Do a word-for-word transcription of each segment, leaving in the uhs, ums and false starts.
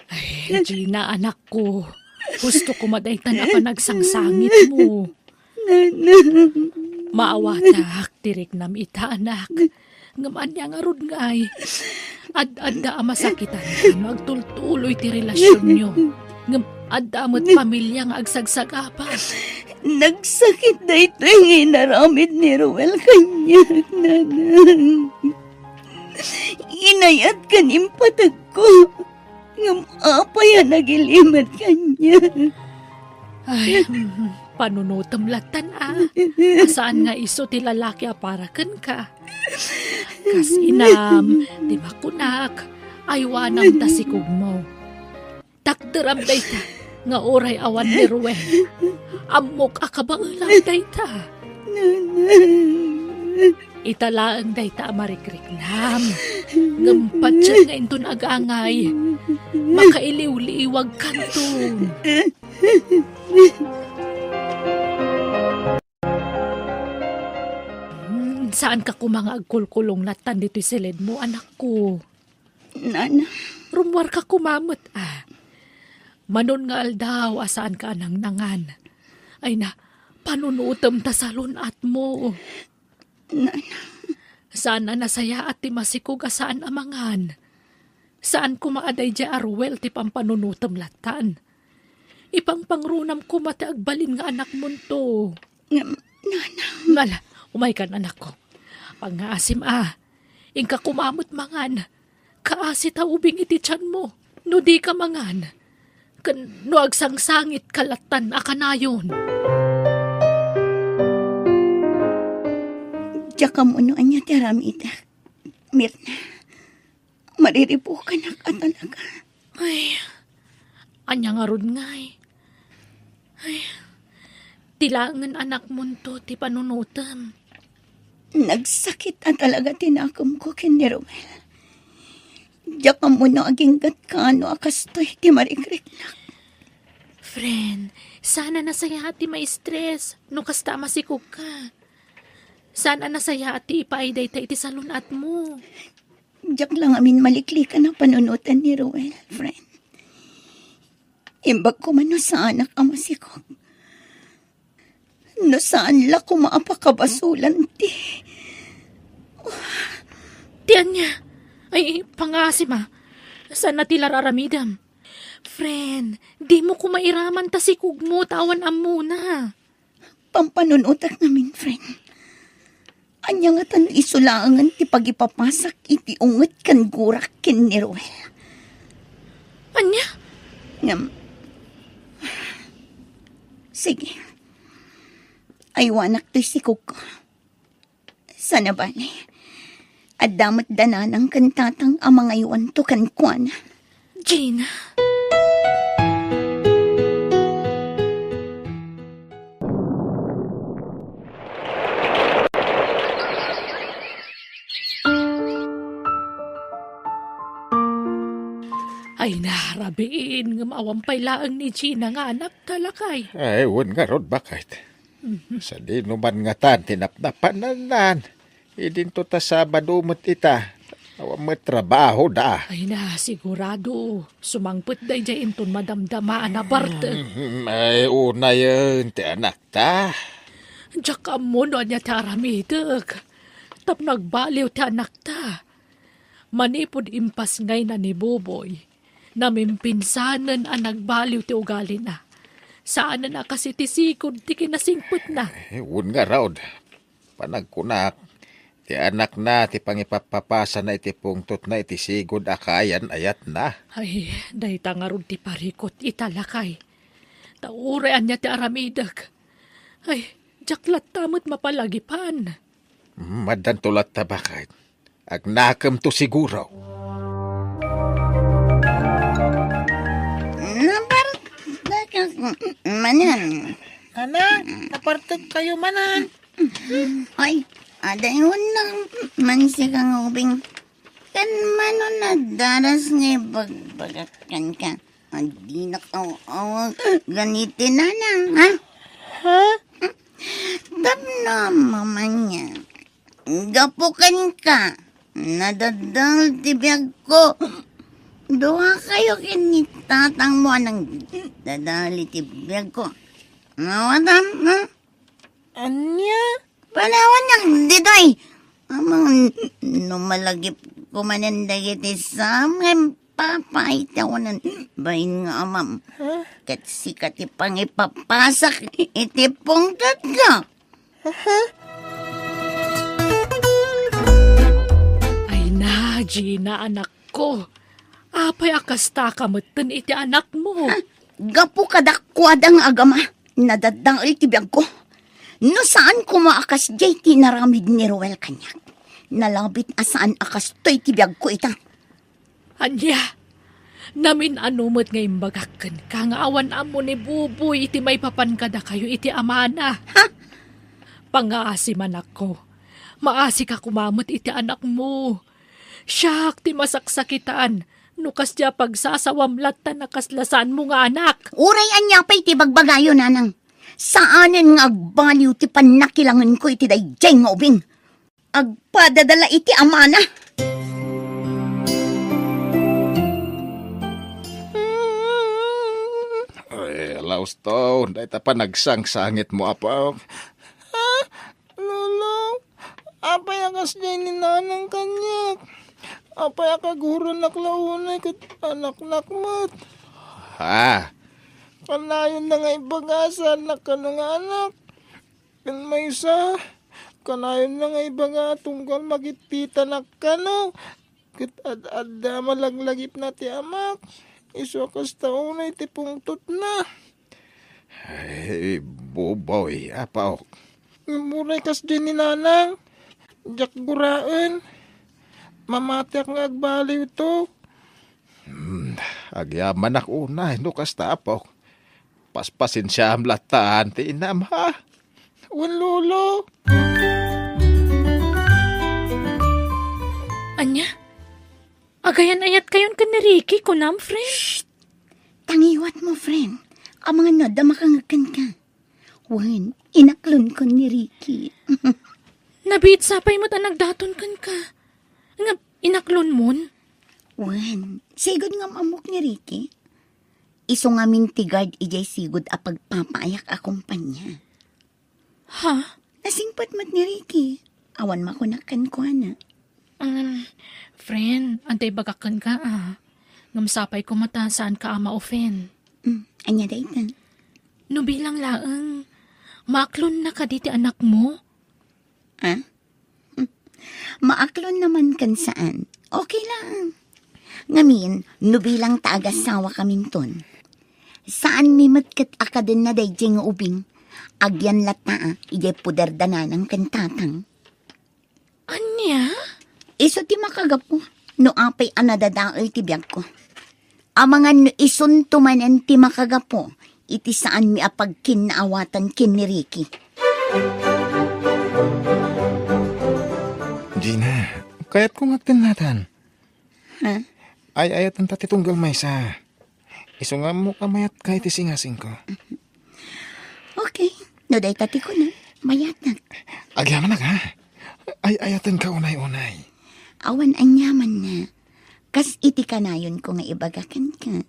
Ay, Gina, anakko. Gusto ko madaytan a panagsangsangitmo. Nanang. Maawatak ti riknam ita, anak. Ngem ania ngarud ngay? Ad-adda a masakitan no agtultuloy ti relasionyo. Ngem adda met pamilia nga agsagsaga, apo. Nagsakit daytoy nga inaramid ni Ruel kaniak, Nanang. Inayat ken impatagko. Ngem apay a nagilimed kaniak? Ay, mm, panunotem lattan, a. Saan nga isu ti lalaki a para kenka. Kas inam, ti makunak, aywanam ta sikugmo. Takderam dayta, nga uray awan ni Ruel, ammok a kabaelam dayta. Nanang. Ita laeng dayta a marikriknam. Ngem patien nga inton agangay, makailiwliwagkanton. Hmm, saanka koma nga agkulkulong lattan ditoy siledmo, anakko. Nana. Rummuarka koma met, a. Manon nga aldaw a saanka a nangnangan. Ay na, panunotem ta salun-atmo. Nana. Saan a nasayaat ti masikog a saan a mangan. Saan koma a daydiay a Ruel ti pampanunotem lattan. Ipangpangrunam koma ti agbalin nga anakmonto. Ngem, Nanang. Ala, umaykan, anakko. Pangngaasim, a. Inka koma met mangan. Kaasi ta ubing iti tianmo no dika mangan. Ken no agsangsangitka lattan a kanayon. Diak ammo no ania ti aramidek, Mirna. Mariribukanak a talaga. Ay, ania ngarud ngay? Ay, ti laengen anakmonto ti panunotem. Nagsakit a talaga ti nakemko ken ni Romel. Diak ammo no aginggatka no a kastoy ti marikriknak. Friend, saan a nasayaat ti maistres no kasta a masikogka. Saan a nasayaat ti ipaay dayta iti salun-atmo. Diak la ngamin maliklikan a panunotan ni Roel, friend. Imbag koma no saanak a masikog. No saan la koma a pakabasolan ti... Ti ania? Ay, pangngaasim a. Saan a ti la ar-aramidem? Friend, dimo koma iraman ta sikogmo ta awan ammona. Pampanunotak ngamin, friend. Ania ngata no isu laengen ti pagipapasak iti unget ken gurak ken ni Roel? Ania? Ngem, sige. Aywanak toy sikogko. Saan a bale, adda met da nanang ken tatang a mangaywanto kenkuana. Gina. Ay, narabiin, ngem awan pay laeng ni Gina nga anakta, lakay. Ay, wen ngarud, baket. Mhm. Sadino man ngatan ti napnapanannan? Idinto ta Sabado met ita. Awan met trabahoda. Ay na, sigurado. Sumangpet daydiay inton madamdama a nabartek. Mm, ay, unayen ti anakta. Diak ammo no ania ti aramidek. Tapno agbaliw ti anakta. Manipud impasngayna ni Boboy, namimpinsanen a nagbaliw ti ugalina. Saanen a kas iti sigud ti kinasingpetna. Eh, wen ngarud. Panagkunak, ti anakna ti pangipapapasana iti pungtotna iti sigud a kaayan-ayatna. Ay, dayta ngarud ti parikut ita, lakay. Ta uray ania ti aramidek. Ay, diak latta met mapalagipan. Mm, addanto latta, baket. Agnakemto siguro. Napartek manen. Ana, napartek kayo manen. Ay, adayon na man sika nga ubing. Kan mano nadaras nga ibagbagak kenka. Adi na kaw-awag ganiti nanang, ha? Ha? Tapno mamanya. Gapu kenka, nadadal ti biagko. Dua kayo ken ni tatang mo a nangdadael iti biag ko. Awatam, no? Ania? Panawan ditoy. Amang, no malagip ko manen dagiti sam, ngem papa, iti awanan bain nga amam. Ha? Ket sika ti pangipapasak iti pungtot ko. Ay na, Gina, anakko. Apay a kasta ka metten iti anakmo? Gapu kadakkuada nga agama, nadadael ti biagko. No saan koma a kasdiay ti inaramid ni Roel kaniak, nalabit a saan a kastoy ti biagko ita. Ania? Namin-ano met nga imbagak kenka nga awan ammo ni Buboy iti maipapan kadakayo iti amana. Ha? Pangaasi, anakko. Maasika koma met iti anakmo. Siak ti masaksakitan no kasdiay a pagsasawam latta a kasla saanmo nga anak. Uray ania pay ti bagbagayo, nanang. Saanen nga agbaliw ti pannakilangenko iti daydiay nga ubing. Agpadada la iti amana. Ay, Lausto, dayta panagsangsangitmo, apo. Ha? Lolo, apay a kasdiay ni nanang kaniak? Apay a kaguronak la unay ket anaknak met? Ha? Kanayonna nga ibaga a saannak kano nga anak. Ken maysa, kanayonna nga ibaga a tunggal magittitanak kano. Ket ad-adda a malaglagipna ti amak, isu a kasta unay ti pungtotna. Ay, Buboy, apo. Ngem uray kasdiay ni nanang, diak guraen. Mamatiak nga agbaliwto. Hmm, agyamanak unay no kasta, apo. Paspasensiaam latta ti inam, ha? Wen, Lolo. Ania? Agayan-ayatkayon ken ni Ricky, kunam, friend? Shh! Tangiwatmo, friend. Amangan no adda makangeg kenka. Wen, inaklonkon ni Ricky. Nabiit sapay met a nagdaton kenka. Nga, inaklonmon? Wen, sigud nga am-ammok ni Ricky. Isu ngamin ti guard idiay sigud a pagpapaayak a kompania. Ha? Nasingpet met ni Ricky. Awan makunak kenkuana. Um, friend, adda ibagak kenka, a. Ngem sapay koma ta saanka a ma-offend. Mm, ania dayta? No bilang laeng, maaklonna kadi ti anakmo? Ha? Hmm. Maaklonna man ken saan. Okay lang. Ngamin, no bilang ta agasawa kaminton, saanmi met ket a kadenna daydiay nga ubing. Agyan latta a, idiay poder da nanang ken tatang. Ania? Isu ti makagapu no apay a nadadael ti biagko. Amangan no isunto manen ti makagapu iti saanmi a pagkinnaawatan ken ni Ricky. Gina, kayatko nga agtennatan. Ha? Ay-ayatanta ti tunggal maysa. Isu nga ammok a mayatka iti singasingko. Okay. No dayta ti kunam, mayatak. Agyamanak, ha? Ay-ayatenka unay-unay. Awan aniamanna. Kas iti kanayonko nga ibaga kenka.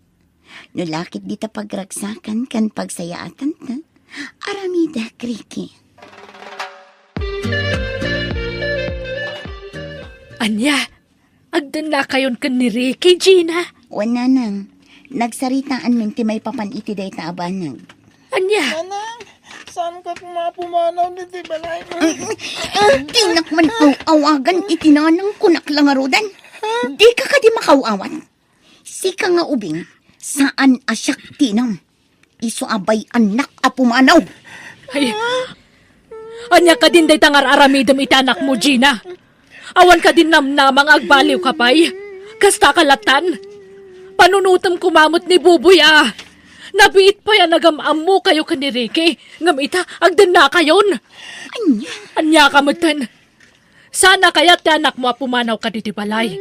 No lakit dita pagragsakan ken pagsayaatanta, aramidek, Ricky. Ania? Agdennakayon ken ni Ricky, Gina? Wen, nanang. Nagsaritaanmin ti maipapan iti dayta a banag. Ania? Nanang, saan ket nga pumanaw ditoy balay? Dinak man aw-awagan iti nanang, kunak la ngaruden. Dika kadi makaw-awat? Sika nga ubing, saan a siak ti inam. Isu a bay-annak a pumanaw. Ay, ania kadin dayta nga ar-aramidem iti anakmo, Gina? Awan kadin namnama nga agbaliwka pay? Kastaka lattan? Panunotem koma met ni Buboy a. Nabiit pay a nagam-ammokayo ken ni Ricky, ngem ita, agdennakayon. Ania? Aniaka metten? Saan a kayat ti anakmo a pumanaw kaditoy balay.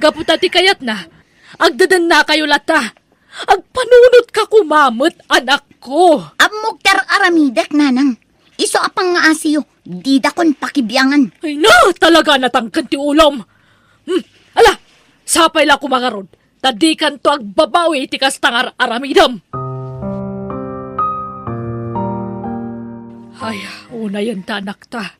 Gapu ta ti kayatna, agdedennakayo latta. Agpanunotka koma met, anakko. Ammok ti ar-aramidek, nanang. Isu a pangngaasiyo, didakon pakibiangan. Ay na, talaga natangken ti ulom. Hmm, ala, sapay la koma ngarud. ta dikanto agbabawi iti kasta nga ar-aramidem. Ay, unayen ta, anakta.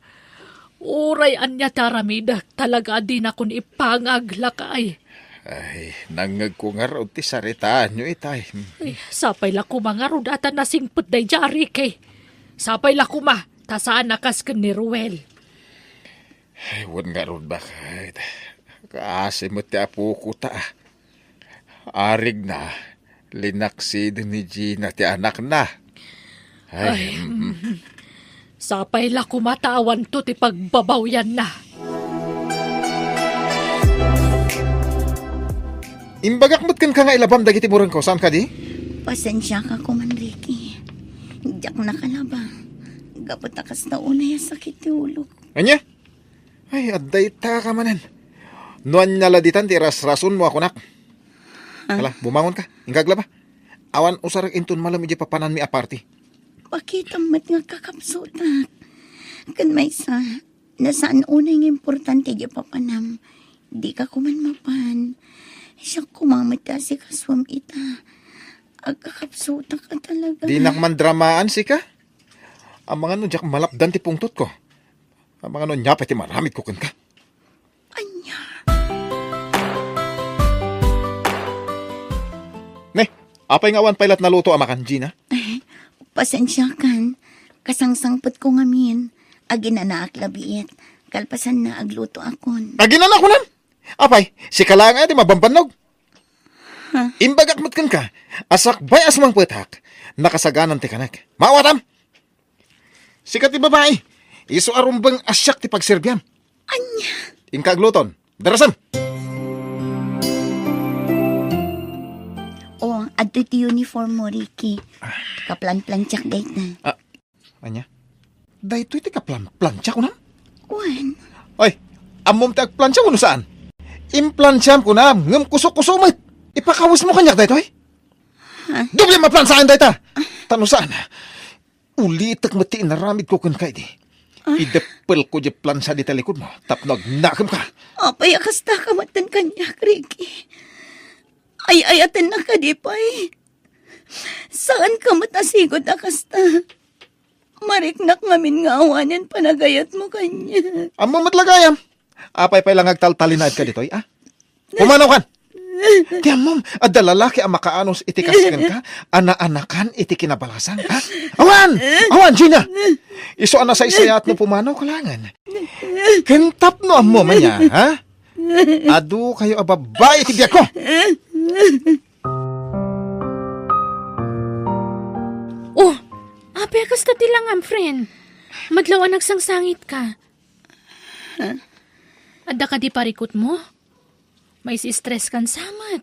Uray ania ti aramidek, talaga a dinakon ipangag, lakay. Ay, nangngegko ngarud ti saritaanyo itay. Ay, sapay la koma ngarud a ta nasingpet daydiay a Ricky. Sapay la koma, ta saan a kas ken ni Ruel. Ay, wen ngarud, baket. Kaasi met ti apoko ta. Arigna, linaksiden ni Gina ti anakna. Ay, ay, mm. Mm. Sapay la koma ta awanto ti pagbabawianna. Imbagak met kenka nga ilabam dagiti murengko, saan kadi? Pasensiaka koman, Ricky. Diak nakalaba. Gapu ta kasta unay a sakit ti ulok. Ania? Ay, adda ita ka manen. No ania la ditan ti rasrasonmo a kunak. Ah. Hala, bumangonka. Inka aglaba. Awan usarek inton malem idiay papananmi a party. Pakitam met nga agkakapsutak. Ken maysa, no saan unay nga importante idiay papanam, dika koman mapan. Siak koma met ti asikasuem ita. Agkakapsutak a talaga. Dinak mandramaan, sika? Amangan no diak malapdan ti pungtotko. Amangan no ania pay ti maramidko kenka. Ania? Ne, apay nga awan pay lat naluto a makan, Gina? Eh, pasensiakan. Kasangsangpetko ngamin. Aginanaak labiit. Kalpasanna, aglutoakon. Aginanakunan? Apay, sika laeng aya ti mabambannog? Ha? Imbagak met kenka, a sakbay a sumangpetak, nakasaganan ti kanek. Maawatam? Sika ti babai, isu a rumbeng a siak ti pagserbiam. Ania? Inka agluton. Darasem! O, adtoy ti uniform mo, Ricky. Kaplanplantiak dayta. Ah, ania? Daytoy ti kaplanplantia, kunam? Wen. Oy, ammom ti agplantia wenno saan? Implantiam, kunam, ngem kuso-kuso met. Ipakawesmo kaniak daytoy? Ha? Doble a plansaen dayta! Ta no saan, ulitek met ti inaramidko kenka idi. Ah. Ideppelko diay plansa dita likudmo tapno agnakemka. Apay a kastaka metten kaniak, Ricky? Ay-ayatennak kadi pay? Saanka met a sigud a kasta. Mariknak ngamin nga awanen panagayatmo kaniak. Ammom met la gayam. Apay pay la nga agtaltalinaedka ditoy, a? Pumanaw kan! Ti ammom, adda lalaki a makaanus iti kas kenka, a naanakan iti kinabalasan, a? Awan! Awan, Gina! Isu a nasaysayaat no pumanaw ka laengen. Ken tapno ammom ania, a? Adu kayo a babbai iti biagko! Oh, apay a kasta ti langam, friend? Madlaw a nagsangsangitka. Huh? Adda kadi parikutmo? Mais-stress kan samat.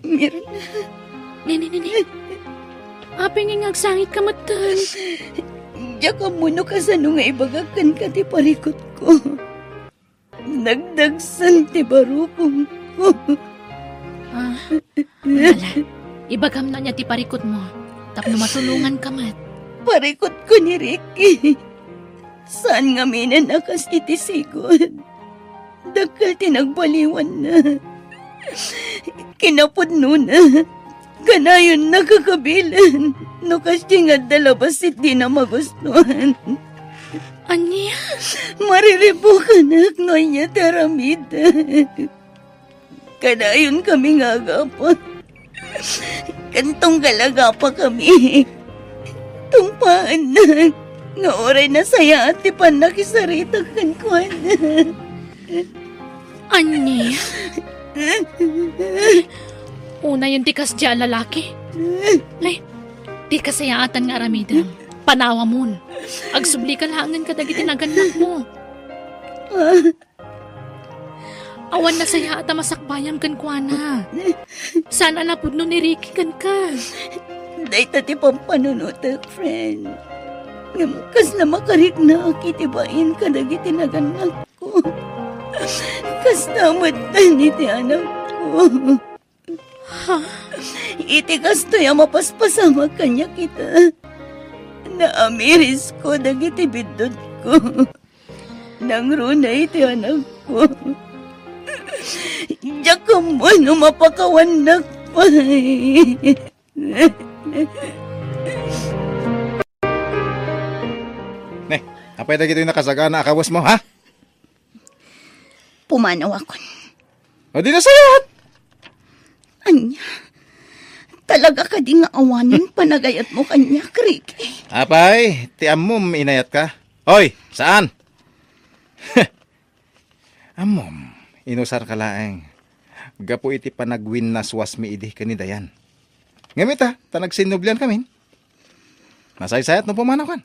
Mirna. Ne, ne, ne, ne. Apay nga agsangitka metten? Diak ammo no kasano nga ibagak kenka ti parikutko. Nagdagsen ti barukongko. Ah, ala, ibagam ania ti parikutmo, tapno matulonganka met. Parikutko ni Ricky. Saan ngaminen a kas iti sigud. Dakkel ti nagbaliwanna. Kinapudnona. Kanayon nakakabilen no kasdi nga adda labas iti dina magustuan. Ania? Mariribukanak no ania ti aramidek. Kanayon kami nga agapa. Ken tunggal agapa kami, tungpaennak nga uray nasayaat ti pannakisaritak kenkuana. Ania? Unayen ti kasdiay a lalaki. Ay, ti kasayaatan nga aramidem. Panawamon. Agsubli ka laengen kadagiti nagannakmo. Awan nasayaat a masakbayam kenkuana. Saan a napudno ni Ricky kenka. Dayta ti pampanunotek, friend. Ngem kasla makariknaak iti bain kadagiti nagannakko. Kasta metten iti anakko. Ha? Iti kastoy a mapaspasamak kaniak ita, naamirisko dagiti biddutko. Nangruna iti anakko. Diak ammo no mapakawannak pay. Ne, apay dagitoy nakasagana a kawesmo, ha? Pumanawakon. O, di nasayaat. Ania? Talaga kadi nga awanen panagayatmo kaniak, Ricky? Apay, ti ammom inayatka. Hoy, saan? Ammom, inusarka laeng gapu iti panagwinnaswasmi idi ken ni Dayan. Ngem ita, ta nagsinnubliankamin. Nasaysayat no pumanaw kan.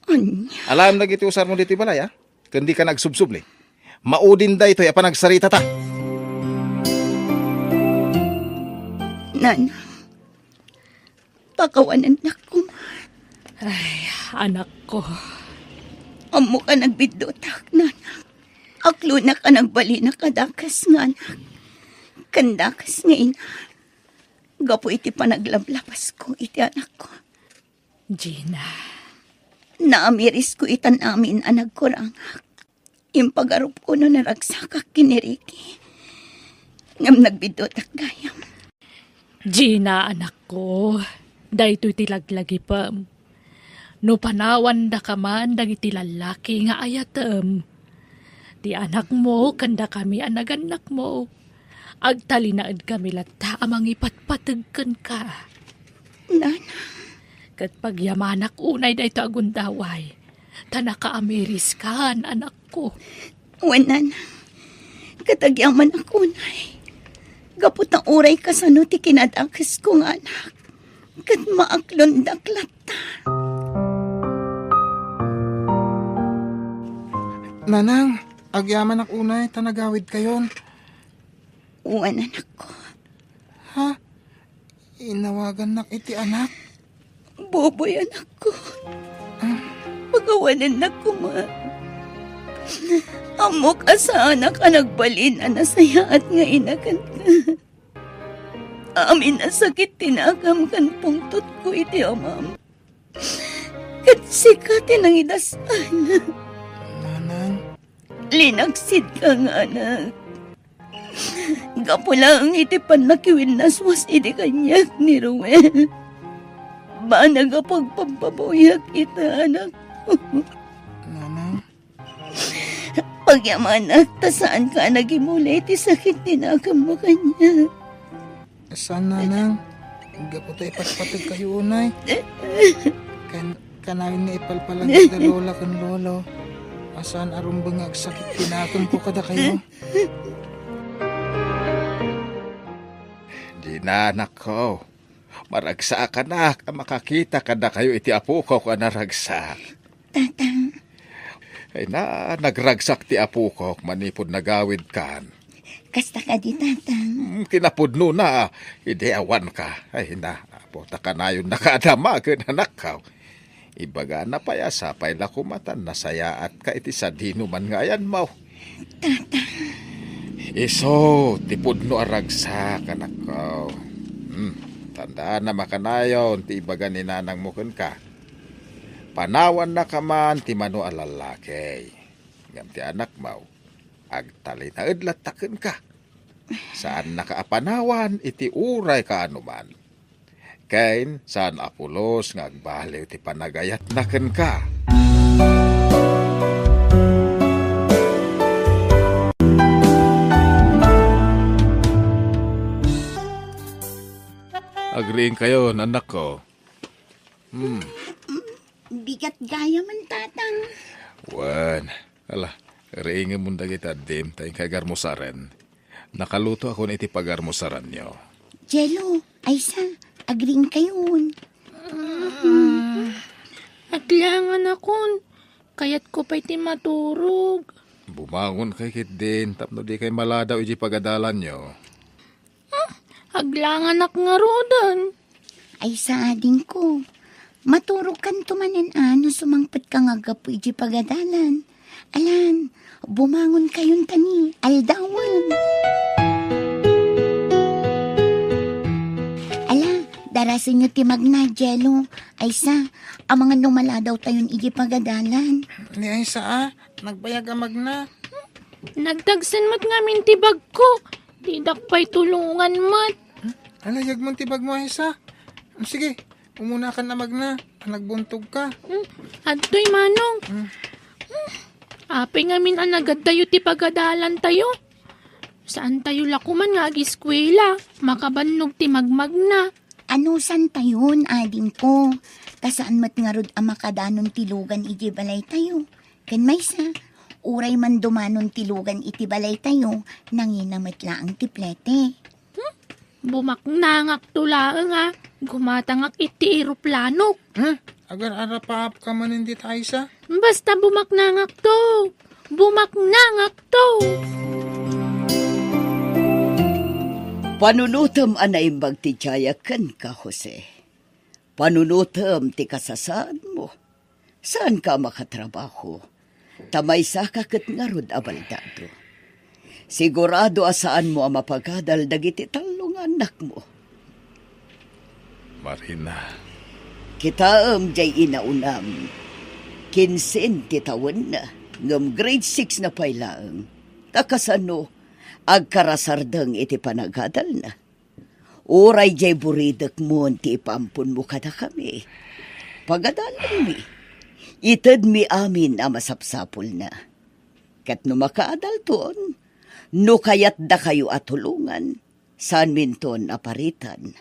Ania? Alaem dagiti usarmo ditoy balay, a? Ken dika agsubsubli. Maudin daytoy a panagsaritata. Nanang, pakawanennak koma. Ay, anakko. Ammok a nagbiddutak, nanang. Aklonak a nagbalinak a dakes nga anak. Ken dakes nga ina. Gapu iti panaglablabasko iti anakko. Gina. Naamirisko itan amin a nagkurangak. Impagarupko no naragsakak ken ni Ricky. Ngem nagbiddutak gayam. Gina, anakko, daytoy ti laglagipem. No panawandaka man dagiti lallaki nga ayatem, ti anakmo ken dakami a nagannakmo, agtalinaedkami latta a mangipatpateg kenka. Nanang. Ket pagyamanak unay daytoy a gundaway, ta nakaamiriskan, anakko. Wen, nanang, ket agyamanak unay, gapu ta uray kasano ti kinadakesko nga anak, ket maaklondak latta. Nanang, agyamanak unay ta nagawidkayon. Wen, anakko. Ha? Inawagannak iti anak? Boboy, anakko. Pakawanennak koma. Ammok a saanak a nagbalin a nasayaat nga ina kenka. Amin a sakit ti nakam ken pungtotko iti amam. Ket sika ti nangidasan. Nanang. Linaksidka nga anak. Gapu laeng iti pannakiwinnaswas idi kaniak ni Ruel. Banag a pagpampabuyak ita, anak. Nanang. Pagyamanak ta saanka a nagimulay ti sakit ti nakammo kaniak. Saan, nanang. Gapu ta ipatpategkayo unay. Kan-, kanayon nga ipalpalagip da lola ken lolo a saan a rumbeng nga agsakit ti nakemko kadakayo. Gina, anakko. Maragsakanak a makakita kadakayo iti apoko a naragsak. Tatang. Ay na, nagragsak ti apokok manipud nagawidkan. Kasta kadi, Tatang? Hmm, kinapudnona, idi awanka. Ay na, apo, ta kanayonnaka a damagen, anakko. Ibagana pay a sapay la koma ta nasayaatka iti sadinoman nga ayanmo. Tatang. Isu ti pudno a ragsak, anakko. Hmm, tandaanam a kanayon ti ibaga ni nanangmo kenka. Panawannaka man ti mano a lallaki. Ngem ti anakmo, agtalinaed latta kenka. Saannaka a panawan iti uray kaanoman. Ken saan a pulos nga agbaliw ti panagayatna kenka. Agriingkayon, anakko. Hmm. Bigat gayam, Tatang. Wen, ala, riingemon dagiti addim, ta inka agarmusaren. Nakalutoakon iti pagarmusaranyo. Jello, Aysa, agriingkayon. Ah, aglanganakon. Kayatko pay ti maturog. Bumangonkay ketdin tapno dikay maladaw iti pagadalanyo. Hmm, aglanganak ngaruden. Aysa, adingko. Maturogkanto manen a no sumangpetka nga aggapu iti pagadalan. Alan, bumangonkayon ta ni aldawen. Ala, darasenyo ti magna, Jello. Aysa, amangan no maladawtayon iti pagadalan. Ni Aysa a, nagbayag a magna. Nagdagsen met ngamin ti bagko. Didak pay tulongan met. Alayag man ti bagmo, Aisa. Sige, umunakan a magna, ta nagbuntogka. Hmm, adtoy, Manong. Hmm. Hmm, apay ngamin a nagaddayo ti pagadalantayo? Saantayo la koman nga agiskuela, makabannog ti magmagna. Anusantayon, adingko, ta saan met ngarud a makadanon ti lugan idiay balaytayo. Ken maysa, uray man dumanon ti lugan iti balaytayo, nangina met laeng ti plete. Hmm? Bumaknangakto laeng a gumatangak iti eroplanok. Hmm? Agar-arapaapka manen dita, Aisa? Basta bumaknangakto. Bumaknangakto. Panunotem a naimbag ti diayak kenka, Jose. Panunotem ti kasasaadmo. Saanka a makatrabaho, ta maysaka ket ngarud a baldado. Sigurado a saanmo a mapagadal dagiti tallo nga annakmo. Marina. Kitaem diay inaunam. Kinsen ti tawenna, ngem grade six na pay laeng. Ta kasano, agkarasardeng iti panagadalna. Uray diay buridekmon ti ipaamponmo kadakami. Pagadalanmi. Itedmi amin a masapsapulna. Ket no makaadalton, no kayatdakayo a tulongan, saanminton a paritan.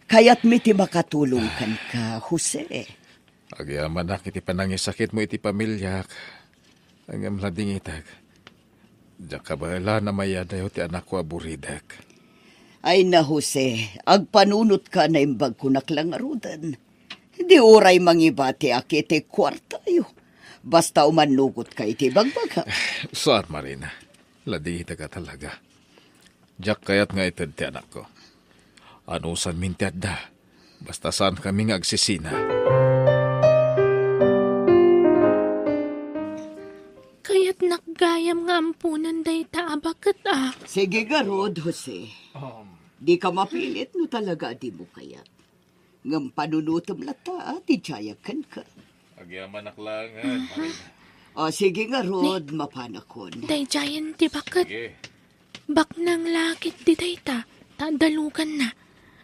Kayatmi ti makatulong kenka, Jose. Agyamanak iti panangisakitmo iti pamiliak. Ngem ladingitek. Diak kabaelan a mayadayo ti anakko a buridek. Ay na, Jose, agpanunotka a naimbag kunak la ngaruden. Di uray mangibatiak iti kuartayo. Basta umannugotka iti bagbagak. Saan, Marina. Ladingitek a talaga. Diak kayat nga ited ti anakko. Anusanmin ti adda. Basta saankami nga agsisina. Kayatnak gayam nga amponen dayta a baket a. Sige ngarud, Jose. Um. Dika mapilit no talaga a dimo kayat. Ngem panunotem latta ti diayak kenka. Agyamanak laengen, Marina. O, sige ngarud, mapanakon. Daydiayen ti baket. Sige. Baknang la ketdi dayta, ta adda luganna.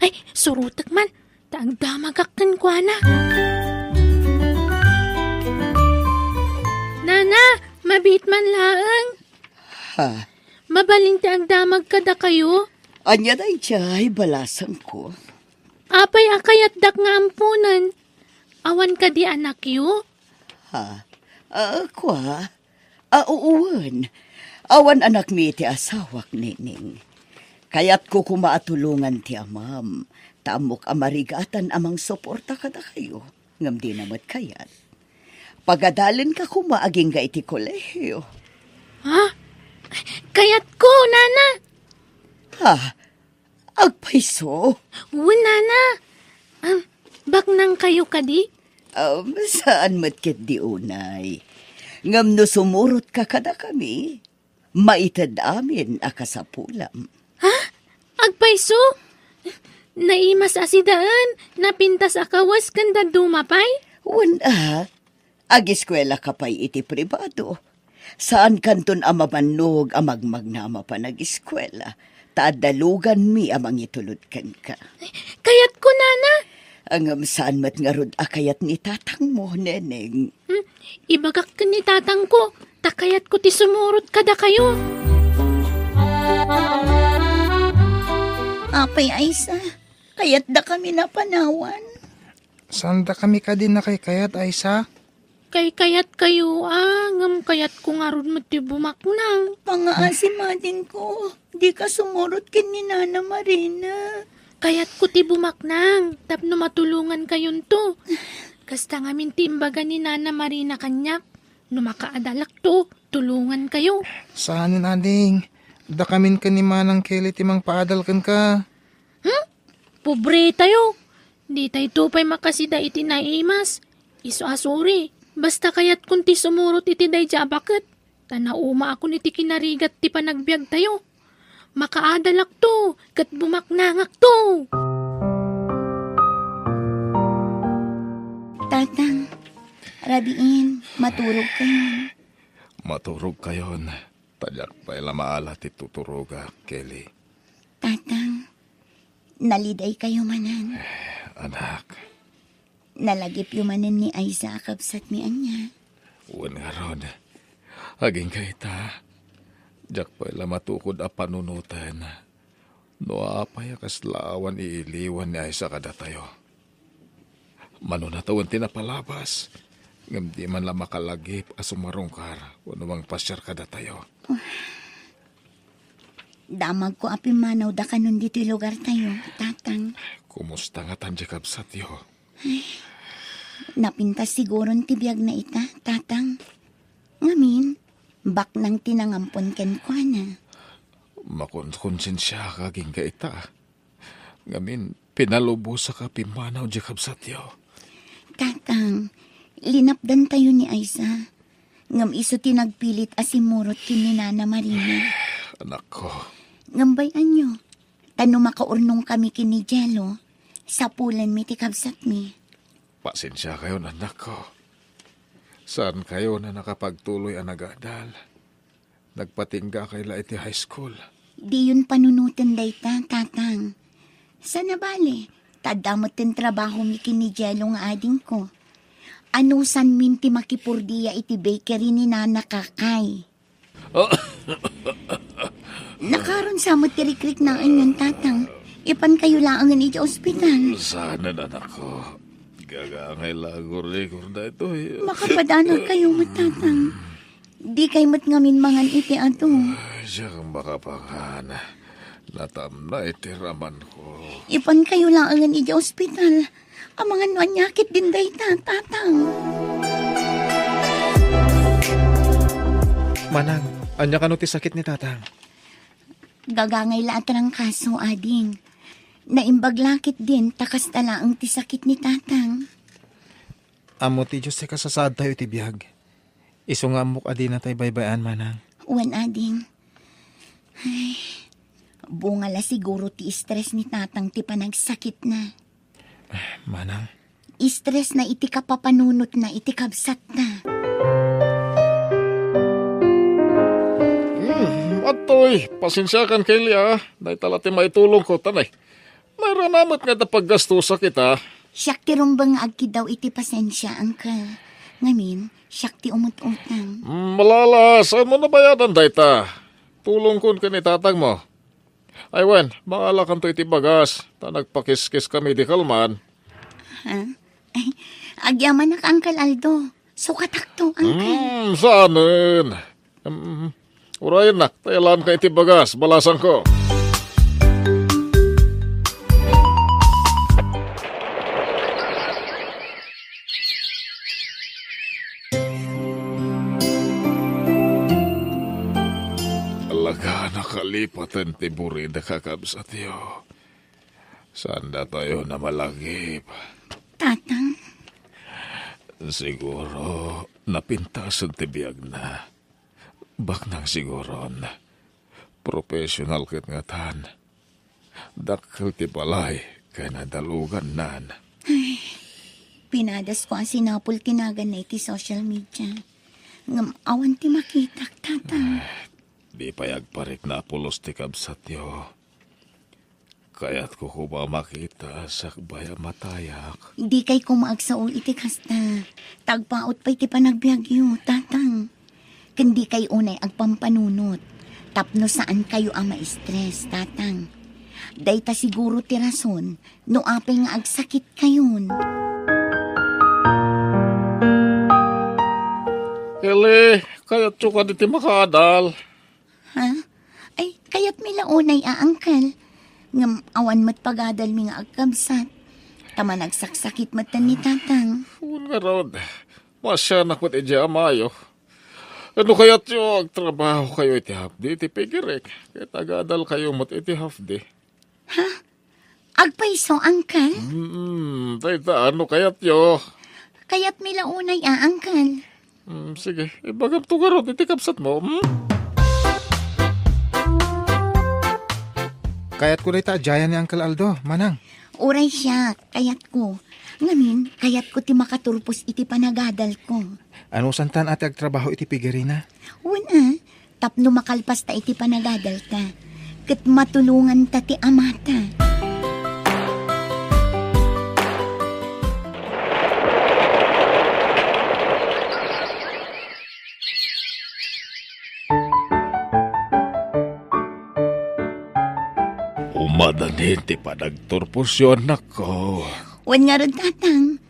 Ay, surotek man, ta agdamagak kenkuana. Nana, mabiit man laeng. Ha? Mabalin ti agdamag kadakayo? Ania daydiay, balasangko? Apay a kayatdak nga amponen? Awan kadi anakyo? Ha? Ah, kua? Ah, uwen. Awan anakmi iti asawak, Neneng. Kayatko koma a tulongan ti amam, ta ammok a marigatan a mangsuporta kadakayo, ngem dina met kayat. Pagadalenka koma agingga iti kolehio. Ha? Kayatko, Nana! Ha? Agpayso? Wen, Nana. Am, baknangkayo kadi? Am, saan met ketdi unay. Ngem no sumurotka kadakami, maited amin a kasapulam. Ha? Agpayso? Naimas a sidaen, napintas a kawes ken dadduma pay? Wen a, agiskuelaka pay iti pribado. Saankanton a mabannog a magmagna a mapan agiskuela, ta adda luganmi a mangitulod kenka. Kayatko, Nana. Ngem saan met ngarud a kayat ni tatangmo, Neneng. Hmm, ibagak ken ni tatangko, ta kayatko ti sumurot kadakayo. Apay Aisa, kayatdakami a panawan. Saandakami kadi nakaykayat, Aisa? Kaykayatkayo a, ngem kayatko ngarud met ti bumaknang. Pangaasim, adingko, dika sumurot ken ni Nana Marina. Kayatko ti bumaknang, tapno matulongankayonto. Kasta ngamin ti imbaga ni Nana Marina kaniak, no makaadalakto, tulongankayo. Saanen, ading. Dakamin ken ni Manang Kelly ti mangpaadal kenka. Hmm? Pobretayo. Ditayto pay makasida iti naimas. Isu a suri, basta kayatkon ti sumurot iti daydiay a baket, ta naumaakon iti kinarigat ti panagbiagtayo. Makaadalakto ket bumaknangakto. Tatang, rabiin, maturogkayon. Maturogkayon. Ta diak pay la maala ti tuturogak, Kelly. Tatang, nalidaykayo manen. Eh, anak. Nalagipyo manen ni Aiza a kabsatmi ania? Wen ngarud, agingga ita, diak pay la matukod a panunoten no apay a kasla awan iiliwan ni Aiza kadatayo. Mano natawen ti napalabas, ngem di man la makalagip a sumarungkar wenno mangpasiar kadatayo. Damagko a pimmanawda kanon ditoy lugartayo, Tatang. Kumusta ngatan ti kabsatyo? Napintas siguron ti biagna ita, Tatang. Ngamin, baknang ti nangampon kenkuana. Makonkonsensiaka agingga ita. Ngamin, pinalubosak a pimmanaw ti kabsatyo. Tatang, linapdantayo ni Aiza. Ngem isu ti nagpilit a simmurot ken ni Nana Marina. Anakko. Ngem bay-anyo, ta no makaurnongkami ken ni Jello, sapulenmi ti kabsatmi. Pasensiakayon, anakko. Saankayon a nakapagtuloy a nagadal. Nagpatinggakay la iti high school. Diyon panunoten dayta, Tatang. Saan a bale, ta adda metten trabahomi ken ni Jello nga adingko. Anusanmin ti makipurdia iti bakery ni Nana Kakay. Nakaron sa met ti rikriknaan, Tatang. Ipankayo laengen iti ospital. Saanen, anakko. Gagangay la agurigor daytoy. Makapadanagkayo met, Tatang. Dikay met ngamin mangan iti adu. Ay, diak makapangan. Natamna iti ramanko. Ipankayo laengen iti ospital. Amangan no ania ketdin dayta, Tatang. Manang, ania kano ti sakit ni Tatang? Gagangay la a trangkaso, ading. Naimbag la ketdin ta kasta laeng ti sakit ni Tatang. Ammo ti Dios ti kasasaadtayo iti biag. Isu nga ammok a dinatay baybay-an, Manang. Wen, ading. Ay, bunga la siguro ti stress ni Tatang ti panagsakitna. Manang. Stress na iti kapapanunotna iti kabsatna. Hmm, adtoy, pasensiakan, Kelly, a. Dayta la ti maitulongko, tanay. Mairana met nga adda paggastosak ita. Siak ti rumbeng nga agkiddaw iti pasensia, Uncle. Ngamin, siak ti umut-utang. Mm, malala, saanmo nabayadan dayta? Tulongkon ken ni tatangmo. Ay wen, mangalakanto iti bagas, ta nagpakiskiskami idi kalman. Ha? Ay, agyamanak, Uncle Aldo. Sukatakto, Uncle. Mm, saanen. Mm, urayennak, ta yalanka iti bagas, balasangko. Talaga, nakalipaten ti burid, kakabsatyo. Saan datayo namalagip? Tatang? Siguro, napintasen ti biagna. Baknang siguron. Professional ket ngatan. Dakkel ti balay ken nadalugannan. Ay, pinadasko a sinapul ti naganna iti social media. Ngem awan ti makitak, Tatang. Di pay agparik napulos ti kabsatyo. Kayatko koma makita sakbay a matayak. Dikay koma agsao iti kasta. Tagpaut pay ti panagbiagyo, Tatang. Ken dikay unay agpampanunot. Tapno saankayo a ma-stress, Tatang. Dayta siguro ti rason no apay nga agsakitkayon. Eli, kayatyo kadi ti makaadal? Ha? Ay, kayatmi la unay a, Uncle. Ngem awan met pagadalmi nga agkabsat. Ta managsaksakit metten ni Tatang. Wen ngarud, maasianak met idiay amayo. No kayatyo, agtrabahokayo iti hapdi iti pigerek. Ket agadalkayo met iti hapdi. Ha? Agpayso, Uncle? Mm, dayta, no kayatyo. Kayatmi la unay a, Uncle. Mm, sige, ibagamto ngarud iti kabsatmo, hmm? Kayatko dayta a diayan ni Uncle Aldo, Manang. Uray siak, kayatko. Ngamin, kayatko ti makaturpos iti panagadalko. Anusantan a ti agtrabaho iti pigerina? Wen a, tapno makalpasta iti panagadalta, ket matulonganta ti amata. Umadani ti panagturposyo, anakko. Wen ngarud, Tatang.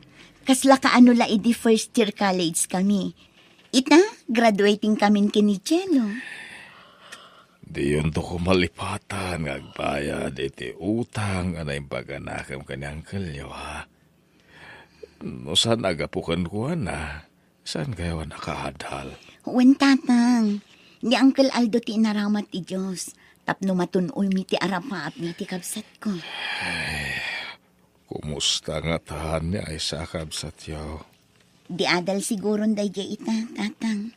Kasla kaano la idi first year college kami. Ita, graduating kamin ken ni Jello. Diyonto koma malipatan nga agbayad iti utang a naimbaganakem ken ni Angkelyo, ha? No saan a gapu kenkuana, saankayo a nakaadal? Wen, Tatang. Ni Uncle Aldo ti inaramat ti Dios tapno matun-oymi ti arapaapmi iti kabsatko. Kumusta ngatan ni Aiza a kabsatyo? Di adal siguron daydiay ita, Tatang.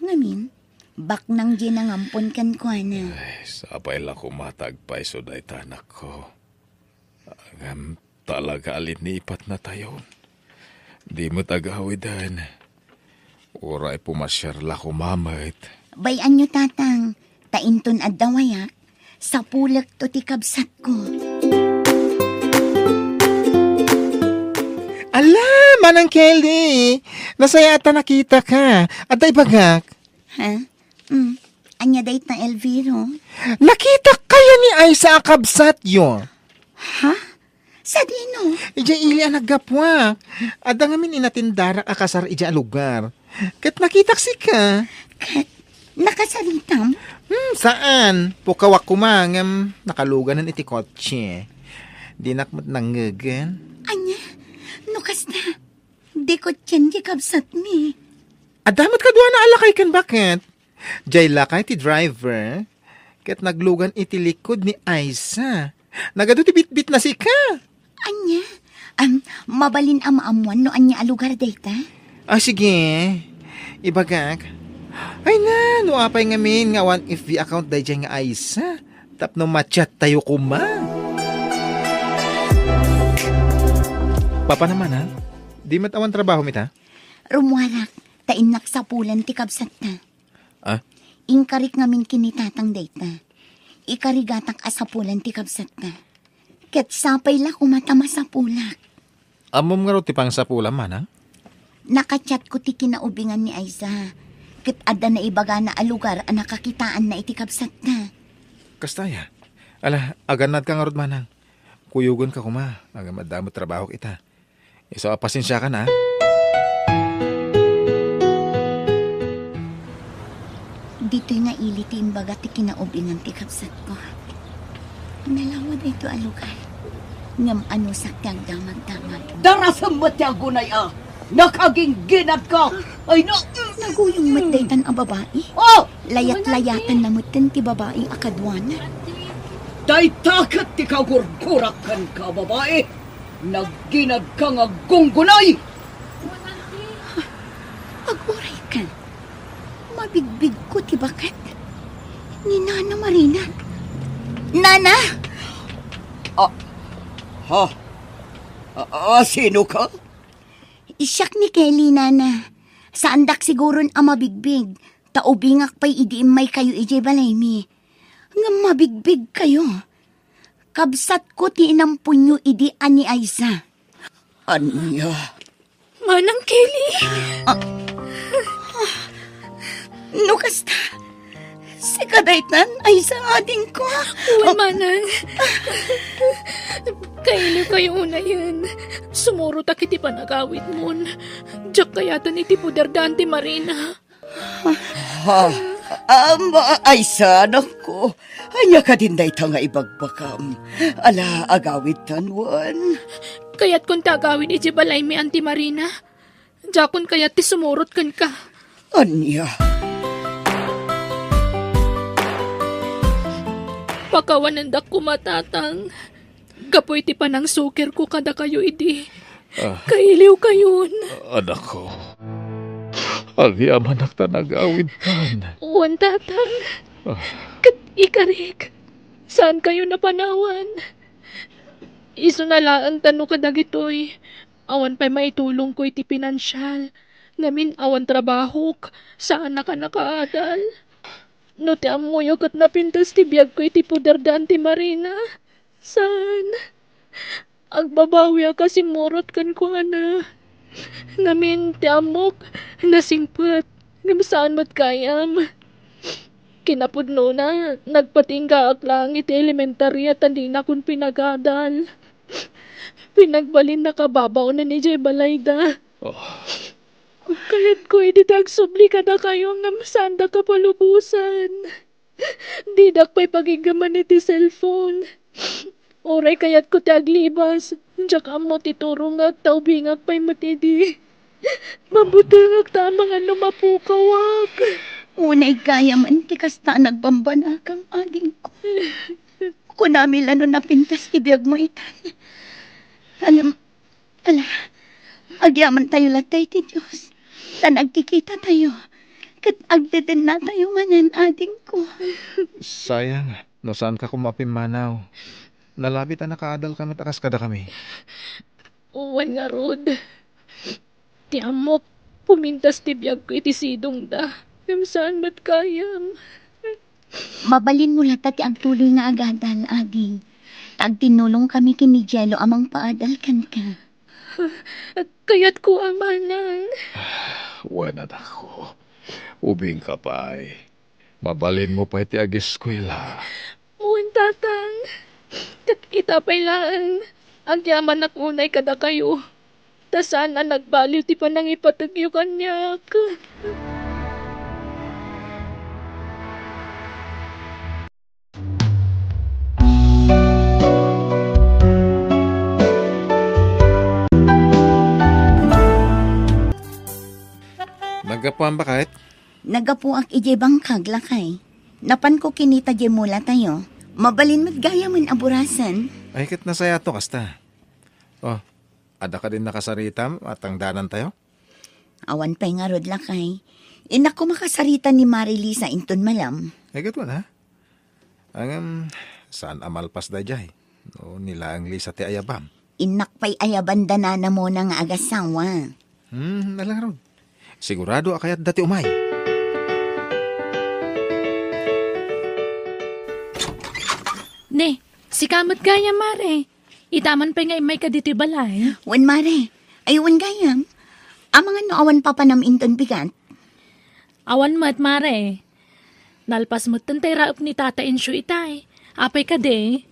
Ngamin, baknang diay nangampon kenkuana. Ay, sapay la koma ta agpayso dayta, anakko. Ngem talaga a linipatnatayon. Di met agawiden. Uray pumasiar la koma met. Bay-anyo, Tatang, ta inton adda wayak, sapulekto ti kabsatko. Ala, Manang Kelly! Nasayaat ta nakitaka. Adda ibagak? Ha? Mm. Ania dayta, Elviro? Nakitak kaya ni Aiza a kabsatyo? Ha? Sadino? Idiay ili a naggapuak. Adda ngamin inatendarak a kasar idiay a lugar. Ket nakitak sika. Ket nakasaritam? Hmm, saan? Pukawak koma ngem nakaluganan iti kotse. Dinak met nangngegen. Ania? No kasta, di kotsien ti kabsatmi. Adda met kaduana a lakay ken baket. Jay lakay ti driver, ket naglugan iti likud ni Aiza. Nagadu ti bitbitna sika. Ania? Am, mabalin a maammuan no ania a lugar dayta? Ah, sige. Ibagak. Ay na, no apay ngamin nga awan F B account dayjay nga Aiza, tapno ma-chat tayo koma. Papa naman, ha? Di met awan trabaho mita? Rumuarak, ta innak sapulan ti kabsatta. Ah? Inkarik ngamin ken ni Tatang dayta. Ikarigatak a sapulan ti kabsatta. Ket sapay la koma ta masapulak. Ammom ngarud ti pangsapulam, manang? Naka-chat ko ti kinaubingan ni Aiza. Ket adda naibagana a lugar a nakakitaanna iti kabsatta. Kasta aya? Ala, agannadka ngarud, manang. Kuyogenka koma, ngem adda met trabahok ita. Isu a pasensiakan, a. Ditoy nga ili ti imbaga ti kinaubingan ti kabsatko. Nalawa daytoy a lugar. Ngem anusak ti agdamagdamag. Darasem met ti agunay a nakagingginadka. Ay, na- Naguyong met daytan a babai. Oh! Layat-layatanna metten ti babai a kaduana. Dayta ket ti kagurgurak kenka, babai. Nagginadka nga aggunggunay! Aguray ka. Mabigbigko ti baket. Ni Nana Marina. Nana! Ah, ha? Ah, ah, sino ka? Siak ni Kelly, Nana. Saandak siguron a mabigbig, ta ubingak pay idi immaykayo idiay balaymi. Ngem mabigbigkayo. Kabsatko ti inamponyo idi a ni Aiza. Ania? Manang Kelly? Ah. No kasta, sika daytan, Aiza, adingko. Wen, manang. Kailiwkayo unayen. Sumurotak iti panagawidmon. Diak kayaten iti poder da Auntie Marina. Ah, am, Aiza, anakko. Ania kadin dayta nga ibagbagam? Ala, agawidtan wen. Kayatkon ti agawid idiay balaymi, Auntie Marina. Diakon kayat ti sumurot kenka. Ania? Pakawanendak koma, Tatang. Gapu iti panangsukirko kadakayo idi. Ah. Kailiwkayon. Anakko, agyamanak ta nagawidtan. Wen, Tatang. Ah. Ket ikarik, saankayo napanawan. Isuna laeng ta no kadagitoy, awan pay maitulongko iti pinansial. Ngamin, awan trabahok, saanak a nakaadal. No ti ammoyo ket napintas ti biagko iti poder da Auntie Marina, saan. Agbabawiak a simmurot kenkuana. Ngamin ti ammok, nasingpet, ngem saan met gayam. Kinapudnona, nagpatinggaak laeng iti elementarya ta dinakon pinagadal. Pinagbalinna kababaonan idiay balayda. Oh. Kayatko idi ti agsubli kadakayo ngem saanda kapalubosan. Didak pay pagiggaman iti cellphone. Uray kayatko ti aglibas, diak ammo ti turongak ta ubingak pay met idi. Mabutengak ta amangan no mapukawak. Unay gayamen ti kasta a nagbambanakam, adingko. Kunami la no napintas ti biagmo itan. Alam, Ala, agyamantayo latta iti Dios, ta nagkikitatayo, ket agdedennatayo manen, adingko. Sayang, no saanka koma a pimmanaw. Nalabit a nakaadalka met a kas kadakami. Wen ngarud, ti ammok, pumintas ti biagko iti sidongda, ngem saan met gayam. Mabalinmo latta ti agtuloy nga agadal, ading. Ta agtinnulongkami ken ni Jello a mangpaadal kenka. Kayatko a manang. Wen, anakko. Ubingka pay. Mabalinmo pay ti ageskuela. Wen, Tatang. Ket ita pay laeng, agyamanak unay kadakayo. Ta saan a nagbaliw ti panangipategyo kaniak. Naggapuan ba ket? Naggapuak idiay bangkag, lakay. Napanko kinita diay mulatayo. Mabalin met gayamen a burasen. Ay, ket nasayaat no kasta. Oh, adda kadin nakasaritam a tangdanantayo? Awan pay ngarud, lakay. Innak koma kasarita ni Mari Lisa inton malem. Ay, ket wen, ha? Ngem, saan a malpas daydiay? No, ni laeng Lisa ti ayabam. Innak pay ayabanda nana Mona nga agasawa. Hmm, ala ngarud. Sigurado a kayatda ti umay. Ne, sika met gayam, Mare. Ita man pay nga immayka ditoy balay. Wen, Mare. Ay, wen gayam. Amangan no awan papanam inton bigat? Awan met, Mare. Nalpas metten ti raep ni Tata Encio itay. Apay kadi?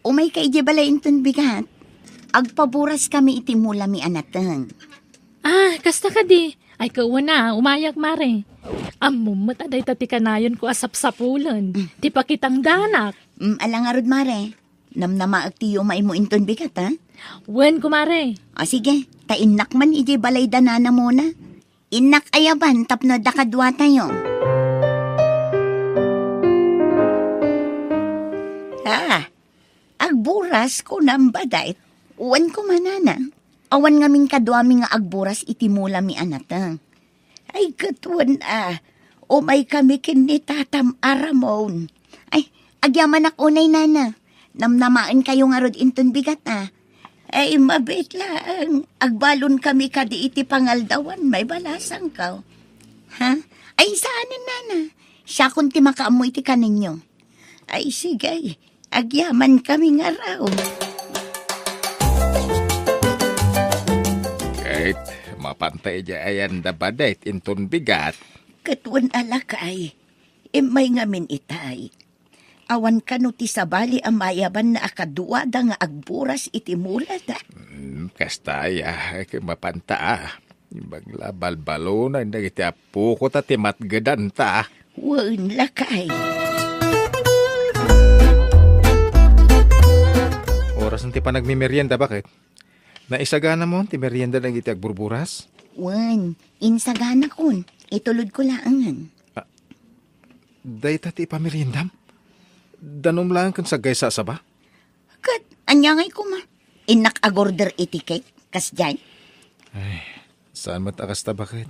Umayka idiay balay inton bigat. Agpaburaskami iti mulami a nateng. Ah, kasta kadi? Ay, kauna, umayak, Mare. Ammom met a dayta ti kanayonko a sapsapulen. Mm. Ti pakitangdanak. Mm, ala ngarud, Mare. Namnamaek ti yumaymo inton bigat, ha? Wen, kumare. Ah, sige. Ta innak man idiay balayda nana Mona. Innak ayaban tapno adda kaduatayo. Ah, agburas, kunam ba, dayt? Wen koma, nana. Awan ngamin kaduami nga agburas iti mulami a nateng. Ay, ket wen a, umaykami ken ni tatam a Ramon. Ay, agyamanak unay, nana. Namnamaenkayo ngarud inton bigat a. Ay, mabiit laeng, agbalonkami kadi iti pangaldawan, maibalasangko. Ha? Ay, saanen, nana. Siakon ti makaammo iti kanenyo. Ay, sige. Agyamankami ngarud. Ket, mapanta idiay ayanda badet inton bigat. Ket wen a, lakay, immay ngamin itay. Awan kano ti sabali a mayabanna a kaduada nga agburas iti mulada? Hmm, kasta aya, ket mapanta a. Imbag la, balbalonen dagiti appoko ta ti matgedanta. Wen, lakay. Orasen ti panagmimerienda, baket? Naisaganamon ti merienda dagiti agburburas? Wen, insaganakon. Itulodko laengen. Ah, dayta ti ipameriendam? Danum laeng ken saggaysa a saba? Ket ania ngay koma? Innak agorder iti cake, kasdiay? Ay, saan met a kasta, baket?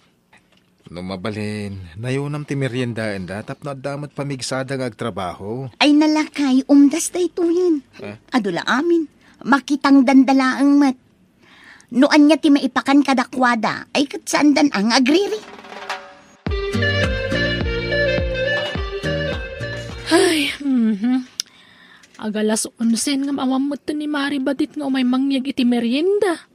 No mabalin, nayonam ti meriendaenda tapno adda met pamigsada nga agtrabaho. Ay, nalakay, umdas daytoyen. Ah? Adu la amin. Makitangdanda laeng met. No ania ti maipakan kadakuada, ay ket saandan a nga agriri. Agalas onsen ngem awan metten ni Mari Badit nga umay mangyeg iti merienda.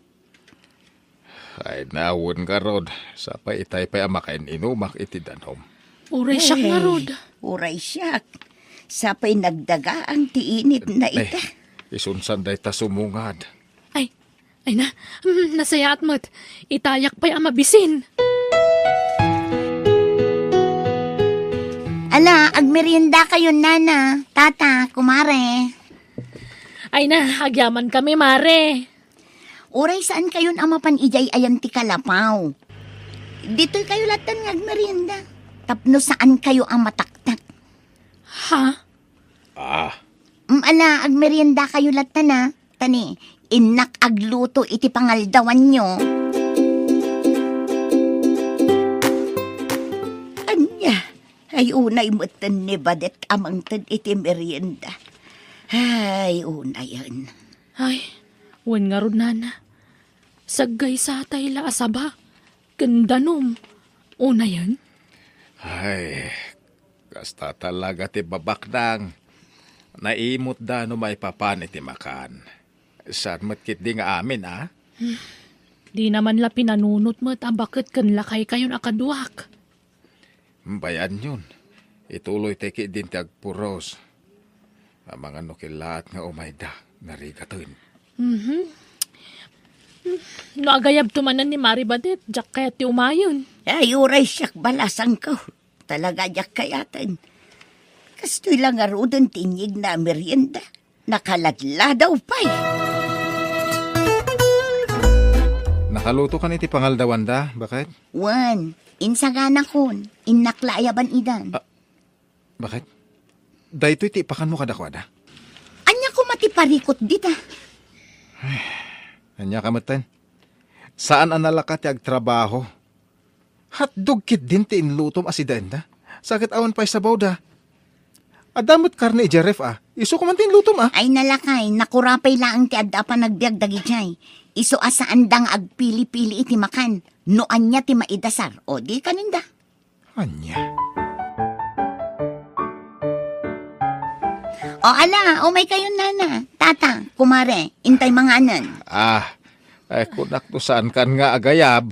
Ay, nawen ngarud, sapay itay pay a makain-inumak iti danum. Uray siak ngarud. Uray siak. Sapay nagdagaang ti init na ita. Isunsan dayta sumungad. Ay, ay na, hmm, nasayaat met. Itayak pay a mabisin. Ala, agmerienda kayon, nana, tata, kumare. Ay na, agyaman kami, mare. Uray saan kayon a mapan idiay ayan ti kalapaw. Ditoy kayo lattan nga agmerienda. Tapno saan kayo a mataktak. Ha? Ah. Mm, ala, agmerienda kayo lattan, a. Tani, innak agluto iti pangaldawanyo. Ania, ay unay metten ni Badet a mangted iti merienda. Ay, unayen. Ay, wen ngarud, nana. Saggaysatay la a saba ken danum. Unayen? Ay, kasta talaga ti babaknang. Naimutda no maipapan iti makan. Saan met ketdi nga amin, a? Dina man la pinanunot met a baket ken lakaykayon a kaduak. Bayanyon, ituloy tay ketdin ti agpuros. Amangan no kellaat nga umayda, narigaten. Mhm. No agayabto manen ni Mari Badet, diak kayat ti umayen. Ay, uray siak balasangko. Talaga diak kayaten. Kastoy la ngaruden ti inyegna a merienda. Nakaladladaw pay. Nakaluto kan iti pangaldawanda, baket? Wen, insaganakon, innak la ayaban idan. Ah, baket? Daytoy ti ipakanmo kadakuada? Ania koma ti parikut dita? Ay, ania ka metten? Saan a nalaka ti agtrabaho. Hotdog ketdin ti inlutom a sidaenda. Sa ket awan pay sabawda. Adda met karne idiay ref, a. Isu koma ti inlutom, a. Ay, nalakay, nakurapay laeng ti adda a panagbiag dagidiay. Isu a saanda nga agpili-pili iti makan. No ania ti maidasar, o di kanenda. Ania? O ala, umay kayon, nana, tata, kumare, intay manganen. Ah, ay, kunak no saan kan nga agayab.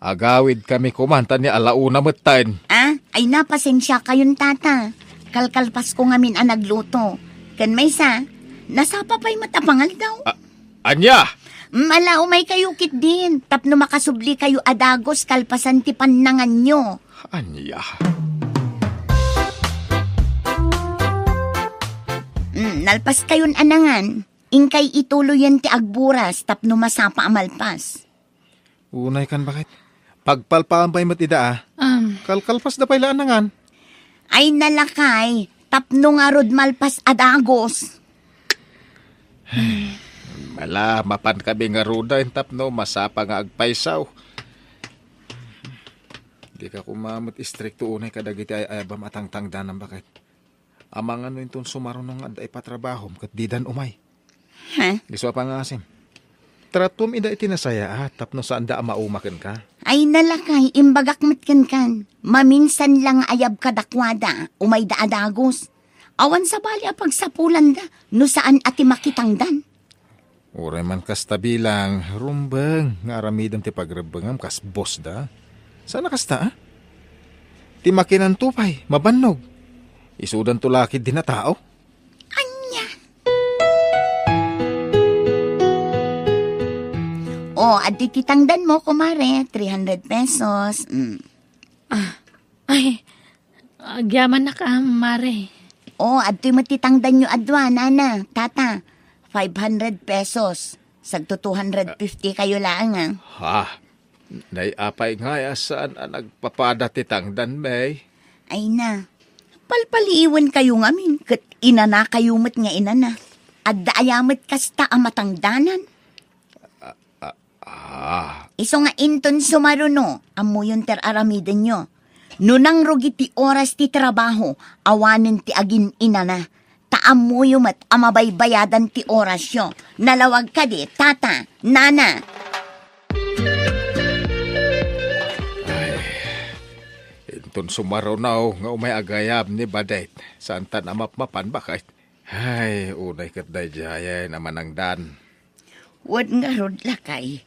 Agawid kami koma ta ni alauna metten. Ah, ay na, pasensia kayon, tata. Kalkalpasko ngamin a nagluto. Ken maysa, nasapa pay met a pangaldaw. Ah, ania? Mm, ala, umay kayo ketdin, tapno makasubli kayo a dagus kalpasan ti pannanganyo. Ania? Mm, nalpas kayon a nangan, inkay ituloyen ti agburas tapno masapa a malpas. Unay kan, baket. Pagpalpaan pay met ida, a. Am. Kalkalpas da pay la a nangan. Ay, nalakay, tapno ngarud malpas a dagus. Ala, mapan kami ngaruden tapno masapa nga agpaysaw. Dika koma met istrikto unay kadagiti ay-ayabam a tangtangdanam, baket. Amangan no inton sumaruno nga adda ipatrabahom ket didan umay. Ha? Isu a pangasim. Tratom ida iti nasayaat tapno saanda a mauma kenka. Ay, nalakay, imbagak met kenkan. Maminsan la nga ayab kadakuada, umayda a dagus. Awan sabali a pagsapulanda no saan a ti makitangdan. Uray man kasta bilang, rumbeng nga aramidem ti pagrebbengam kas boss da. Saan a kasta, a? Ti makinanto pay, mabannog. Isudanto la ketdin a tao. Ania? O, addi ti tangdanmo, kumare, three hundred pesos. Mm. Ah, ay, agyamannak, a, mare. O, adtoy met ti tangdanyo a dua, nana, tata. Five hundred pesos. Sagto two hundred fifty kayo laeng, a. Ha? Nay apay ngay a saan a nagpapada ti tangdan, May? Ay na, palpaliiwen kayo ngamin, ket inana kayo met nga inana. Adda aya met kasta a matangdanan? Ah, ah. Isu nga inton sumaruno, ammoyon ti ar-aramidenyo. No nangrugi ti oras ti trabaho, awanen ti agin-inana. Ta ammoyo met a mabaybayadan ti orasyo. Nalawag kadi, tata, nana? Ay, inton sumaruno nga umay agayab ni Badet, saantan a mapmapan, baket? Ay, unay ket daydiayen a manangdan. Wen ngarud, lakay,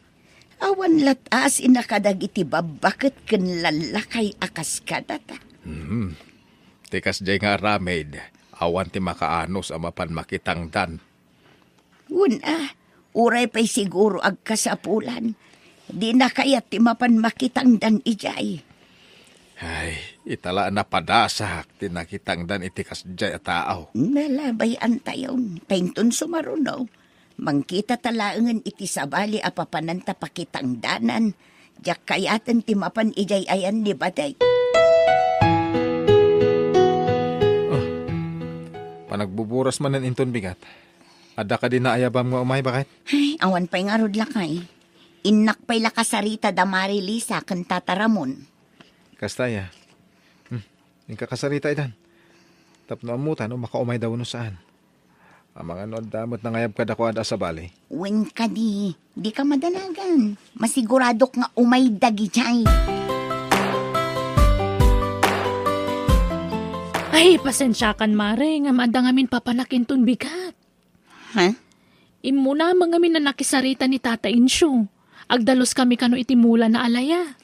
awan lat-as inakadagiti babbaket ken lallakay a kas kadata. Hmm. Ti kasdiay nga aramid, awan ti makaanus a mapan makitangdan. Wen a, uray pay siguro agkasapulan, dina kayat ti mapan makitangdan idiay. Ay, ita la a napadasak ti nakitangdan iti kasdiay a tao. Nalabay antayon, ta inton sumaruno, mangkita ta laengen iti sabali a papananta pakitangdanan, diak kayaten ti mapan idiay ayan ni Baday. Ah, panagbuburas manen inton bigat. Adda kadi naayabam nga umay, baket? Ay, awan pay ngarud, lakay. Innak pay la kasarita da Mari Lisa ken Tata Ramon. Kasta ya. Hmm, inka kasarita idan. Tapno ammutan no makaumayda wenno saan. Amangan no adda met nangayab kadakuada a sabali. Wen kadi, dika madanagan. Masiguradok nga umay dagidiay. Ay, pasensiakan, Mare, ngem adda ngamin papanak inton bigat. Ha? Immuna met ngamin a nakisarita ni Tata Incio. Agdaluskami kano iti mulana a laya.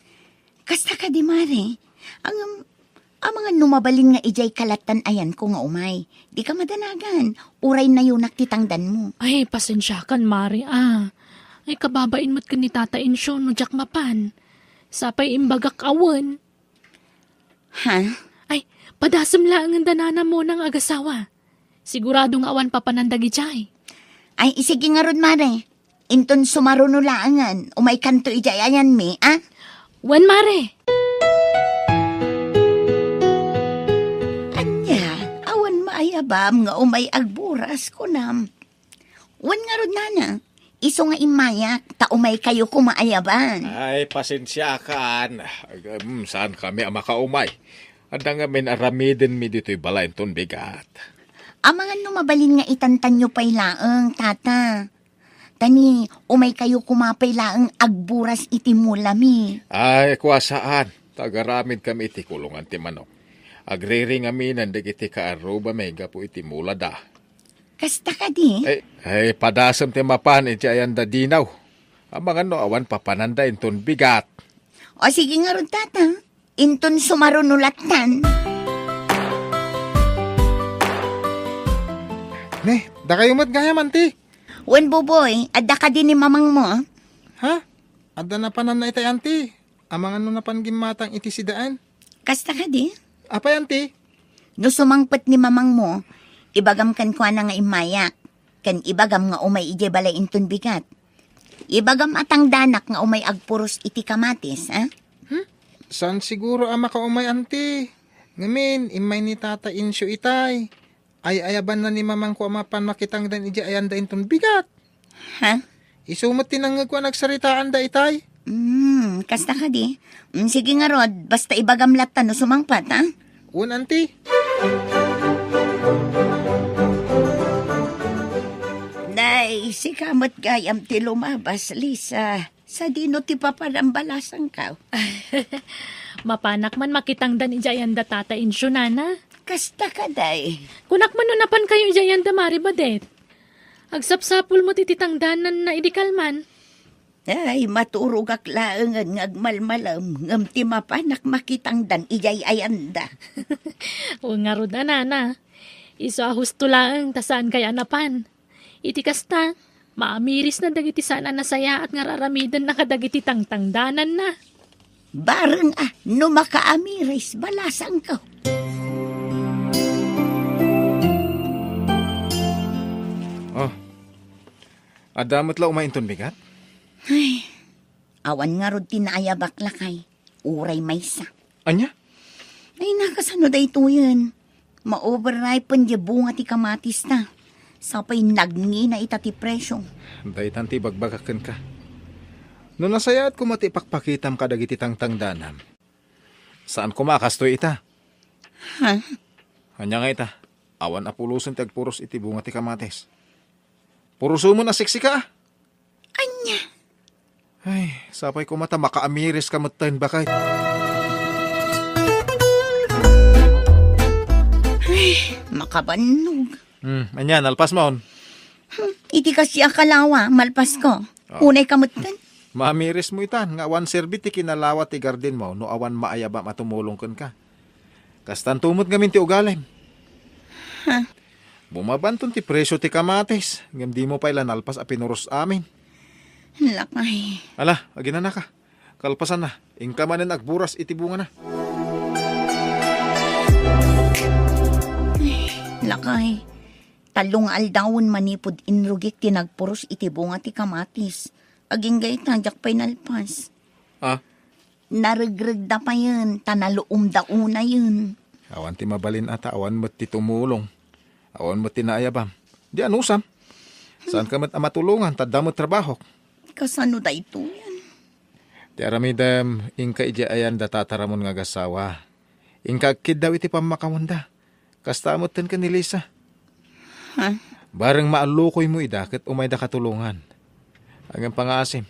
Kasta kadi, Mare? Ngem, amangan no mabalin nga idiay kalattan ayanko nga umay. Dika madanagan. Uray nayunak ti tangdanmo. Ay, pasensiakan, Mare, a. Ay, kababain met ken ni Tata Incio no diak mapan. Sapay imbagak a wen. Ha? Ay, padasem laengen da Nana Mona nga agasawa. Sigurado nga awan papanan dagidiay. Ay, isigi ngarud, Mare. Inton sumaruno laengen, umaykanto idiay ayanmi, a? Wen, Mare. Ania, awan maayabam nga umay agburas, kunam? Wen ngarud, Nana, isu nga immayak, ta umaykayo koma ayaban. Ay, pasensiakan. Agam, saan kami a makaumay? Adda ngamin aramidenmi ditoy balay inton bigat. Amangan no mabalin nga itantanyo pay laeng, Tata. Ta ni, umaykayo koma pay laeng agburas iti mulami. Ay, kua saan. Ta agaramid kami iti kulongan ti manok. Agriringaminen dagiti kaarrubami gapu iti mulada. Kasta kadi? Ay, ay, padasem ti mapan iti ayanda dinaw. Amangan no awan papananda inton bigat. O, sige ngarud, Tata. Inton sumaruno lattan. Ne, dakayo met gayam, anti? Wen, Buboy, adda kadi ni mamangmo? Ha? Adda napananna itay, anti? Amangan no napan gimmatang iti sidaen? Kasta kadi? Apay, anti? No sumangpet ni mamangmo, ibagam kenkuana nga immayak, ken ibagam nga umay idiay balay inton bigat. Ibagam a tangdanak nga umay agpuros iti kamatis, a? Hmm? Saan siguro a makaumay, anti? Ngamin, immay ni Tata Incio itay. Ay-ayabanna ni mamangko a mapan makitangdan idiay ayanda inton bigat. Ha? Isu met ti nangngegko a nagsaritaanda itay. Hmm, kasta kadi. Hmm, sige ngarud, basta ibagam latta no sumangpet, ha? Wen, anti. Nay, sika met gayam ti lumabas, Lisa. Sadino ti papanam balasangko? Mapanak man makitangdan idiay ayanda Tata Incio, Nana. Kasta kadi. Kunak man no napankayo idiay ayanda Mari Badet. Agsapsapul met iti tangdananna idi kalman. Ay, maturogak laengen nga agmalmalem, ngem ti mapanak makitangdan idiay ayanda. O ngarud a, Nana. Isu a husto laeng ta saankay a napan. Iti kasta, maamirisna dagiti saan a nasayaat nga ar-aramidenna kadagiti tangtangdananna. Bareng a no makaamiris, balasangko. Oh, adda met la umay inton bigat? Ay, awan ngarud ti naayabak, lakay. Uray maysa. Ania? Ay, nakasano daytoyen? Ma-overripen diay bunga ti kamatista. Sapay nagngina ita ti presio. Daytan ti ibagbagak kenka. No nasayaat koma ti ipakpakitam kadagiti tangtangdanam, saan koma a kastoy ita. Ha? Ania nga ita? Awan a pulosen ti agpuros iti bunga ti kamatis. Puroso met a siksika. Ania? Ay, sapay koma ta makaamiris ka metten, baket. Ay, makabannog. Hmm, ania, nalpasmon? Hmm, iti kasdiak a lawa, malpasko. Ah. Unayka metten? Mamirismo itan nga awan serbi ti kinalawa ti gardenmo no awan maayabam a tumulong kenka. Kastanto met ngamin ti ugalim. Ha? Bumabanton ti presio ti kamatis, ngem dimo pay la nalpas a pinuros amin. Lakay. Ala, aginanaka. Kalpasanna, inka manen agburas iti bungana. Ay, lakay. Tallo nga aldawen manipud inrugik ti nagpuros iti bunga ti kamatis. Agingga ita, diak pay nalpas. Ah? Naregregda payen, ta naluomda unayen. Awan ti mabalin a ta awan met ti tumulong. Awan met ti naayabam. Di anusam. Saanka met a matulongan, ta adda met trabahok. Kasano daytoyen? Ti aramidem, inka idiay ayan da tataramon nga agassawa. Inka agkiddaw iti pammakawenda. Kasta metten ken ni Lisa. Ha? Bareng maallukoymo ida ket umayda katulongan. Ngem pangaasim.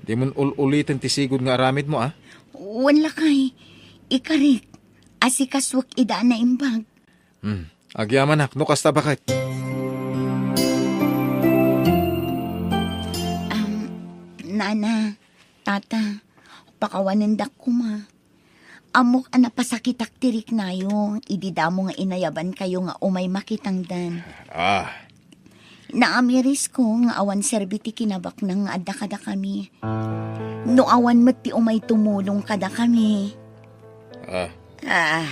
Dimon ul-uliten ti sigud nga aramidmo, a? Wen lakay. Ikarik, asikasuek ida a naimbag. Hmm. Agyamanak, no kasta baket. Am, nana, tata, pakawanendak koma. Ammok a napasakitak ti riknayo idi damo nga inayabankayo nga umay makitangdan. Ah. Naamirisko nga awan serbi ti kinabaknang nga adda kadakami. No awan met ti umay tumulong kadakami. Ah. Ah.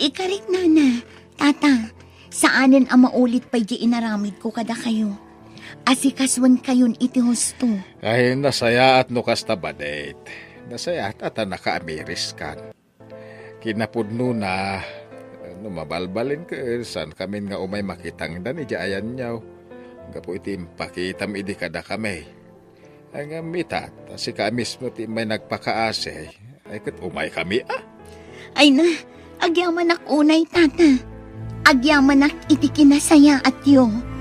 Ikarik, nana, tata, saanen a maulit pay di inaramidko kadakayo. Asikasuenkayon iti husto. Ay, nasayaat no kasta, Badet. Nasayaat a ta nakaamiriskan. Kinapudnona, no mabalbalinka, saankamin nga umay makitangdan idiay ayanyo. Gapu iti impakitam idi kadakami. Ay, ngem ita, ta sika mismo ti immay nagpakaasi, ay ket umaykami, a? Ay na, agyamanak unay, tata. Agyamanak iti kinasayaatyo.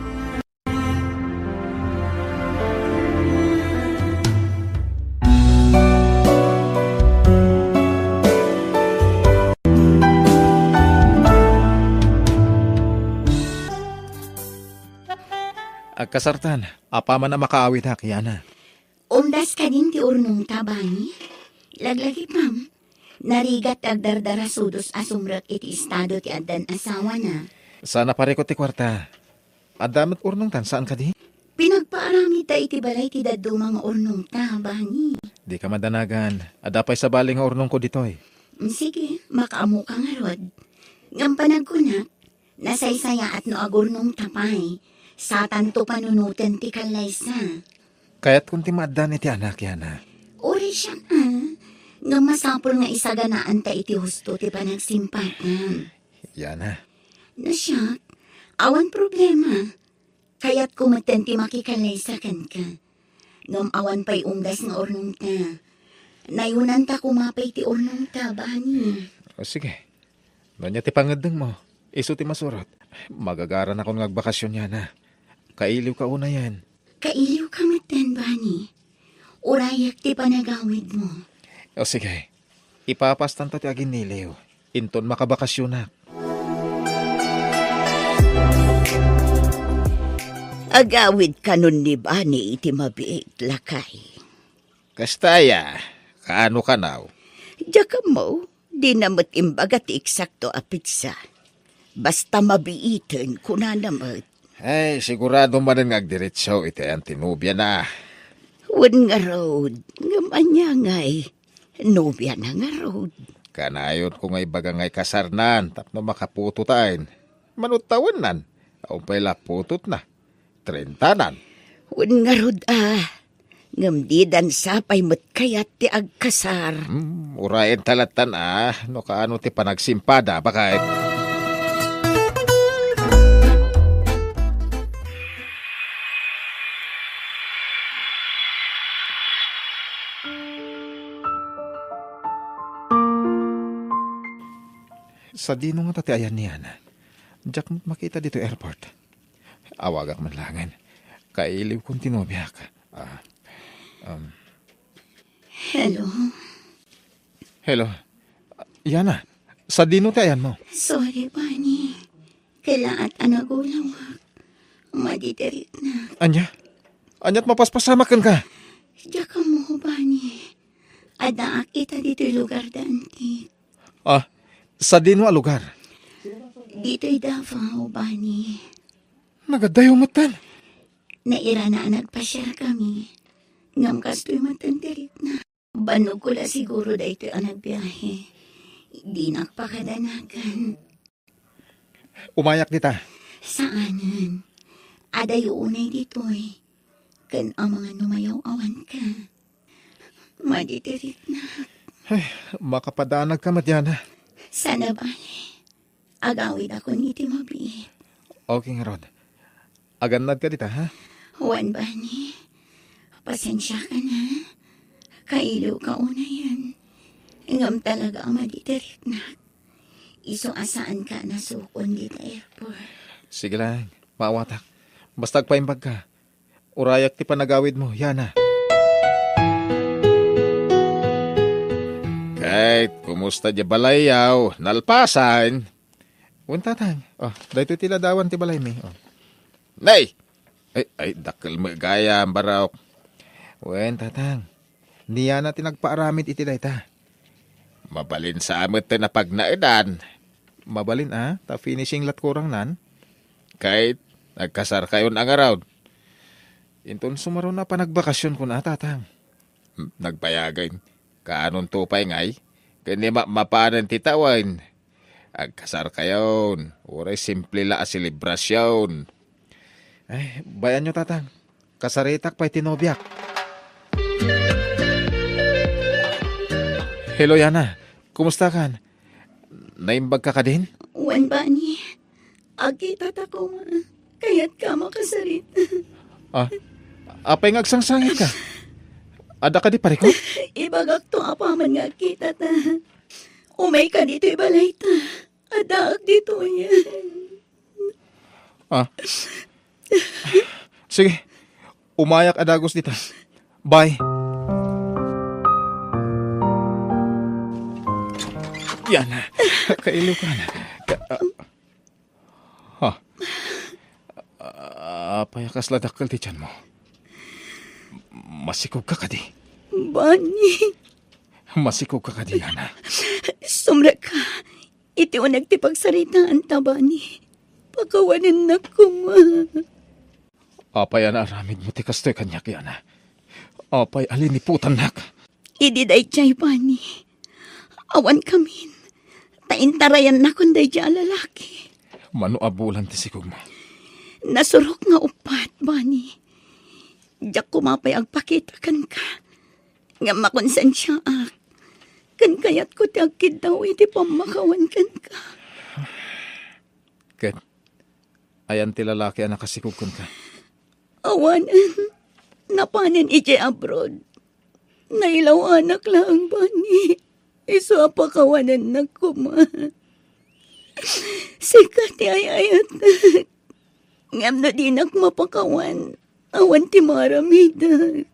Agkasartan, apaman a makaawidak, Yana. Umdas kadin ti urnongta, bani? Laglagipem. Narigat ti agdardarasudos a sumrek iti estado ti addan asawana. Saan a parikut ti kuarta. Adda met urnongtan, saan kadi? Pinagpaaramidta iti balay ti dadduma nga urnongta, bani. Dika madanagan. Adda pay sabali nga urnongko ditoy. Mm, sige, makaammoka ngarud. Ngem panagkunak, nasaysayaat no agurnongta pay. Satanto panunoten ti kallaysa. Kayatkon ti maaddan iti anak, Yana. Uray siak, a, ngem masapul nga isaganaanta iti husto ti panagsimpatam. Yana. No siak, awan problema. Kayatko metten ti makikallaysa kenka. Ngem awan pay umdas nga urnongta. Nayunanta koma pay ti urnongta, bani. O, sige. No ania ti pangeddengmo, isu ti masurot. Magagaranakon nga agbakasyon, Yana. Kailiwka unayen. Kailiwka metten, bani. Urayak ti panagawidmo. O, sige. Ipapastanto ti aginniliw. Inton makabakasyonak. Agawid kanon ni Bani iti mabiit, lakay. Kasta aya, kaano kanaw? Diak ammo, dina met imbaga ti eksakto a petsa. Basta mabiiten, kunana met. Ay, sigurado manen nga agdiretso iti ayan ti nobiana. Wen ngarud, ngem ania ngay, nobiana ngarud. Kanayonko nga ibaga nga ikasarnan tapno makaputotay. Mano tawennan, awan pay la putotna. Trentanan. Wen ngarud a, ngem didan sapay met kayat ti agkasar. Hmm, urayen ta lattan a, no kaano ti panagsimpada, bakay. Sadino ngata ti ayan ni Yana? Diak met makita ditoy airport. Awagak man laengen. Kailiwkon ti nobiak. Ah, um. Hello? Hello. Yana, sadino ti ayanmo? Sorry, Bani. Kellaat a nagulawak. Madi ti riknak. Ania? Ania't mapaspasamak kenka? Diak ammo, bani. Addaak ita ditoy lugar da Antique. Ah, sadino a lugar? Ditoy Davao, bani. Nagadayo metten. Nairana a nagpasiarkami. Ngem kastoy metten ti riknak. Bannogko la siguro daytoy a nagbiahe. Dinak pakadanagan. Umayak dita. Saanen. Adayo unay ditoy. Ken amangan no mayaw-awanka. Madi ti riknak. Ay, makapadanagka met, Yana. Saan a bale. Agawidakon iti mabiit. Okay ngarud. Agannadka dita, ha? Wen, bani. Pasensiakan, ha? Kailiwka unayen. Ngem talaga a madi ti riknak. Isu a saanka a nasukon dita airport. Sige lang, maawatak. Basta agpaimbagka. Urayak ti panagawidmo, Yana. Ket, kumusta diay balayyo? Nalpasan? Wen, tatang. Oh, daytoy ti ladawan ti balaymi. Oh. Nay! Ay, ay, dakkel met gayam, barok. Wen, tatang. Ni Yana ti nagpaaramid iti dayta. Mabalin sa met ti napagnaedan. Mabalin, a, ta finishing lat kurangnan. Ket, nagkasarkayon a ngarud. Inton sumaruno a panagbakasion kuna, tatang. Hmm, nagbayagen. Kaanonto pay ngay? Ken ni ma-, mapanen ti tawen. Agkasarkayon, uray simple la a selebrasion. Ay, bay-anyo, tatang. Kasaritak pay ti nobiak. Hello, Yana. Kumusta kan? Naimbagka kadin? Wen, bani. Agkitata koma. Kayatka a makasarita. Ah, apay nga agsangsangitka? Adda kadi parikut? Ibagakto apaman nga agkitata. Umayka ditoy balayta. Addaak ditoyen. Ah. Sige. Umayak a dagus dita. Bye. Yana, kailiwka na. Ka-, ah. Ha? Ah, apay a kasla dakkel ti tianmo? Masikogka kadi? Bani. Masikogka kadi, Yana? Sumrekka. Iti uneg ti pagsaritaanta, bani. Pakawanennak koma. Apay a naaramidmo ti kastoy kaniak, Yana? Apay a liniputannak? Idi daydiay, bani. Awankamin. Ta intarayannakon daydiay a lalaki. Mano a bulan ti sikogmo? Nasurok nga uppat, bani. Diak koma pay agpakita kenka. Ngem makonsensiaak. Ken kayatko ti agkiddaw iti pammakawan kenka. Ket, ayan ti lalaki a nakasikog kenka? Awanen, napanen idiay abroad. Nailaw-anak laeng, bani. Isu a pakawanennak koma. Sika ti ay-ayatek. Ngem no dinak mapakawan, awan ti maaramidak.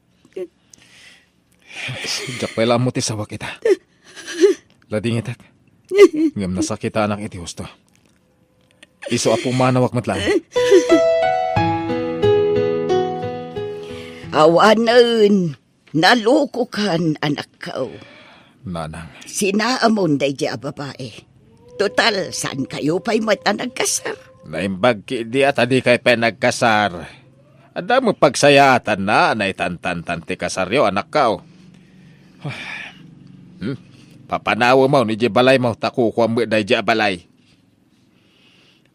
Diak pay la ammo ti sawak ita. Ladingitek. Ngem nasakitanak iti husto. Isu a pumanawak met laeng. Awanen, nalokokan, anakko. Nanang. Sinaamon daydiay a babai. Total, saankayo pay met a nagkasar. Naimbag ketdi a ta dikay pay nagkasar. Adda met pagsayaatanna a naitantantan ti kasaryo, anakko. Hmm? Papanawemon idiay balaymo ta kukuam met daydiay a balay.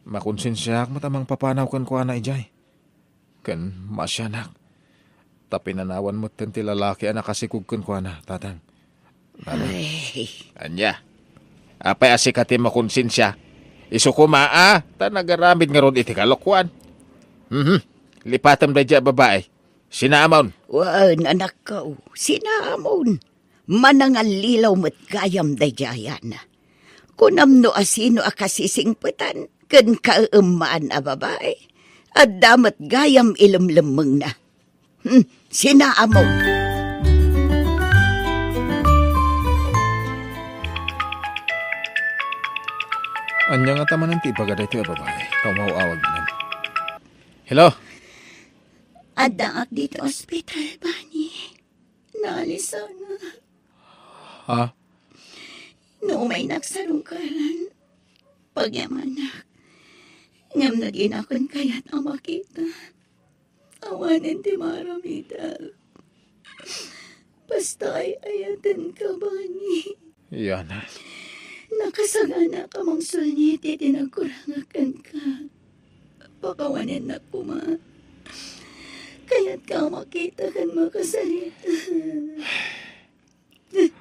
Makonsensiaak met a mangpapanaw kenkuana idiay. Ken maasianak. Ta pinanawan metten ti lalaki a nakasikog kenkuana, tatang. Nanang. Ay. Ania? Apay a sika ti makonsensia? Isu koma a, ta nagaramid ngarud iti kalokuan. Mhm. Lipatem daydiay a babai. Sinaamon. Wen, anakko, sinaamon. Manangallilaw met gayam daydiay a Yana. Kunam no asino a kasisingpetan ken kaeemmaan a babai. Adda met gayam ilemlemmengna. Hmm, sinaamon. Ania ngata manen ti ibaga daytoy a babai? Ta umaw-awag manen. Hello? Addaak ditoy ospital, Bani. Naalisanak. Ha? No umaynak sarungkaran, pagyamanak. Ngem no dinakon kayat a makita, awanen ti maaramidak. Basta ay-ayatenka, Bani. Yana. Nakasagana ka mangsulni iti nagkurangak kenka. Pakawanennak koma. Kayatka a makita ken makasarita.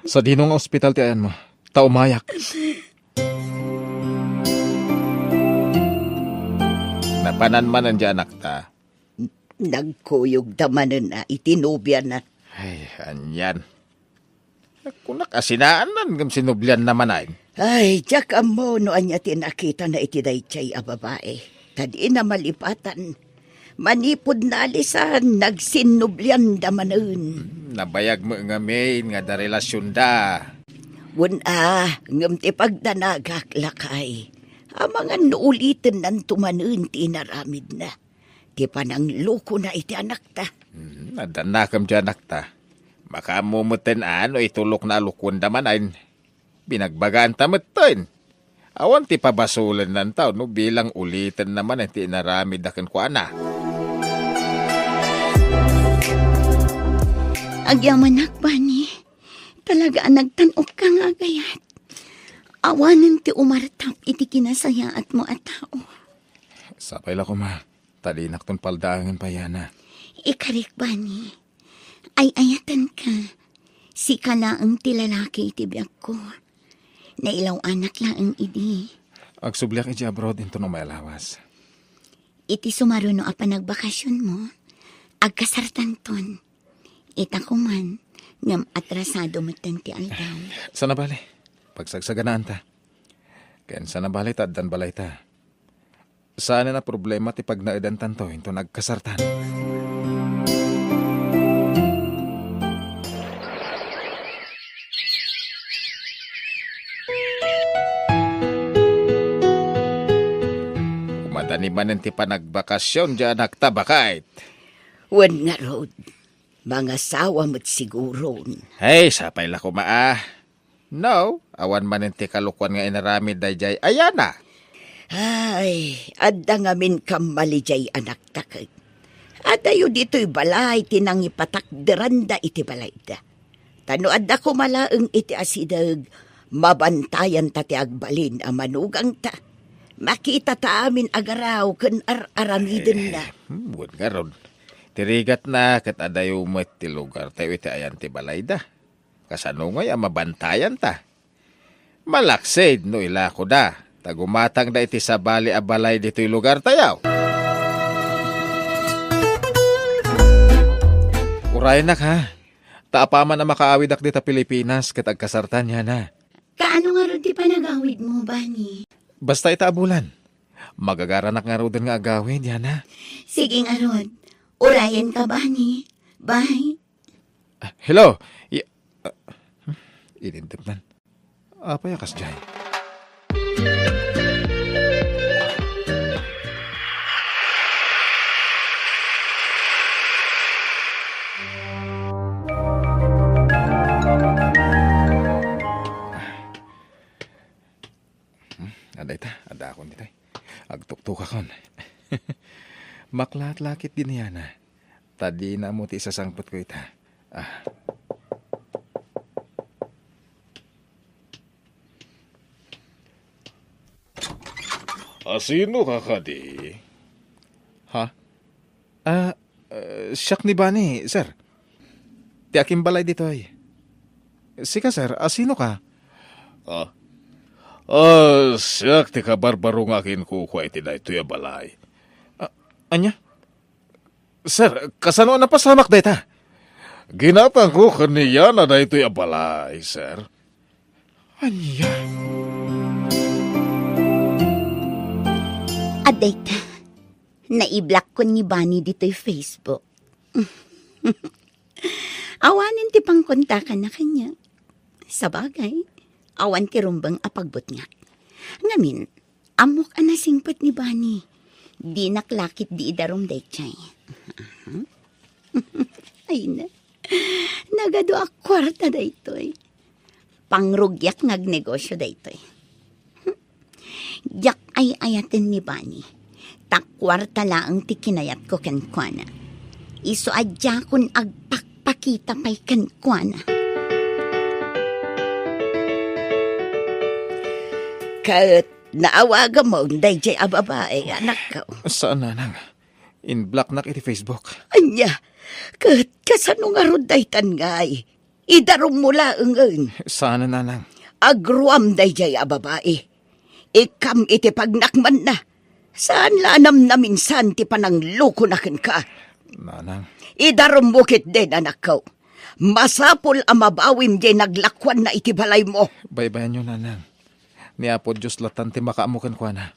Sadino nga ospital ti ayanmo? Ta umayak. Napanan manen diay anakta. Nagkuyogda manen a iti nobiana. Ay, anian. Kunak a sinaanna ngem sinublianna manen. Ay, diak ammo no ania ti nakitana iti daydiay a babai. Ta dina malipatan. Manipud naalisan, nagsinnublianda manen. Hmm, nabayag met ngamin nga adda relasionda. Wen a, ngem ti pagdanagak, lakay, amangan no ulitennanto manen ti inaramidna. Ti pananglukona iti anakta. Hmm, addannakem ti anakta. Makaammo metten a no itulokna a lukuenda manen. Binagbagaanta metten. Awan ti pabasolennanta no bilang ulitenna manen ti inaramidda kenkuana. Agyamanak, Bani. Talaga a nagtan-okka nga agayat. Awanen ti umartap iti kinasayaatmo a tao. Sapay la koma. Ta dinakton paldaangen pay, Yana. Ikarik, Bani. Ay-ayatenka. Sika laeng ti lalaki iti biagko. Nailaw-anak laeng idi. Agsubliak idiay abroad inton umay a lawas. Iti sumaruno a panagbakasionmo, agkasartanton. Ita koman, ngem atrasado metten ti aldaw. Sana bale, pagsagsaganaanta. Ken sana bale ta addan balayta. Saanen a problema ti pagnaedantanto inton agkasartan. Umadani manen ti panagbakasion diay anakta, baket. Wen ngarud, mangasawa met siguron. Ay, sapay la koma a. No, awan manen ti kalukuan nga inaramid daydiay a Yana. Ay, adda ngamin kammali diay anakta ket. Adayo ditoy balay ti nangipatakderanda iti balayda. Ta no adda koma laeng iti asideg, mabantayanta ti agbalin a manugangta. Makitata amin a garaw ken ar-aramidenna. Eh, hmm, wen ngarud. Ti rigatna ket adayo met ti lugartayo iti ayan ti balayda. Kasano ngay a mabantayanta? Malaksid no ilakoda, ta gumatangda iti sabali a balay ditoy lugartayo. Urayennak, ha? Ta apaman a makaawidak dita Pilipinas ket agkasartan, Yana. Kaano ngarud ti panagawidmo, Bani? Basta ita a bulan. Magagaranak ngaruden nga agawid, Yana. Sige ngarud. Urayenka, Bani. Bye. Ah, hello. Y-, ah, hmm, inintip man. Apay a kasdiay? Hmm, adda ita, adda akon ditoy. Agtuktukakon. Maklatlakit din yana. Ta dina ammo ti isasangpetko ita. Ah. Asino ka kadi? Ha? Ah, eh, siak ni Bani, sir. Ti akimbalay ditoy. Sika, sir, asino ka? Ah, ah, siak ti kabarbaro nga akinkukua iti daytoy a balay. Ah, ania? Sir, kasano a napasamak dayta? Ginatangko ken ni Yana daytoy a balay, sir. Ania? Adda ita, naiblokkon ni Bani ditoy Facebook. Awanen ti pangkontakanna kaniak. Sabagay, awan ti rumbeng a pagbutngak. Ngamin, Ammok a nasingpet ni Bani. Dinak la ketdi idarum daytoy. Ay na. Nagadu a kuarta daytoy. Pangrugiak nga agnegosio daytoy. Diak ay-ayaten ni Bani. Ta kuarta laeng ti kinayatko kenkuana. Isu a diakon agpakpakita pay kenkuana. Ket naawagamon daydiay a babai, anakko. Saan, nanang. In-blocknak iti Facebook. Ania? Ket kasano ngarud daytan ngay? Idarummo laengen. Saan, nanang. Agruam daydiay a babai. Ikkam iti pagnakmanna. Saan la a namnaminsan ti pananglukona kenka. Nanang. Idarummo ketdin, anakko. Masapul a mabawim diay naglakuanna iti balaymo. Baybayanyo, nanang. Ni Apo Dios latan ti makaammo kenkuana.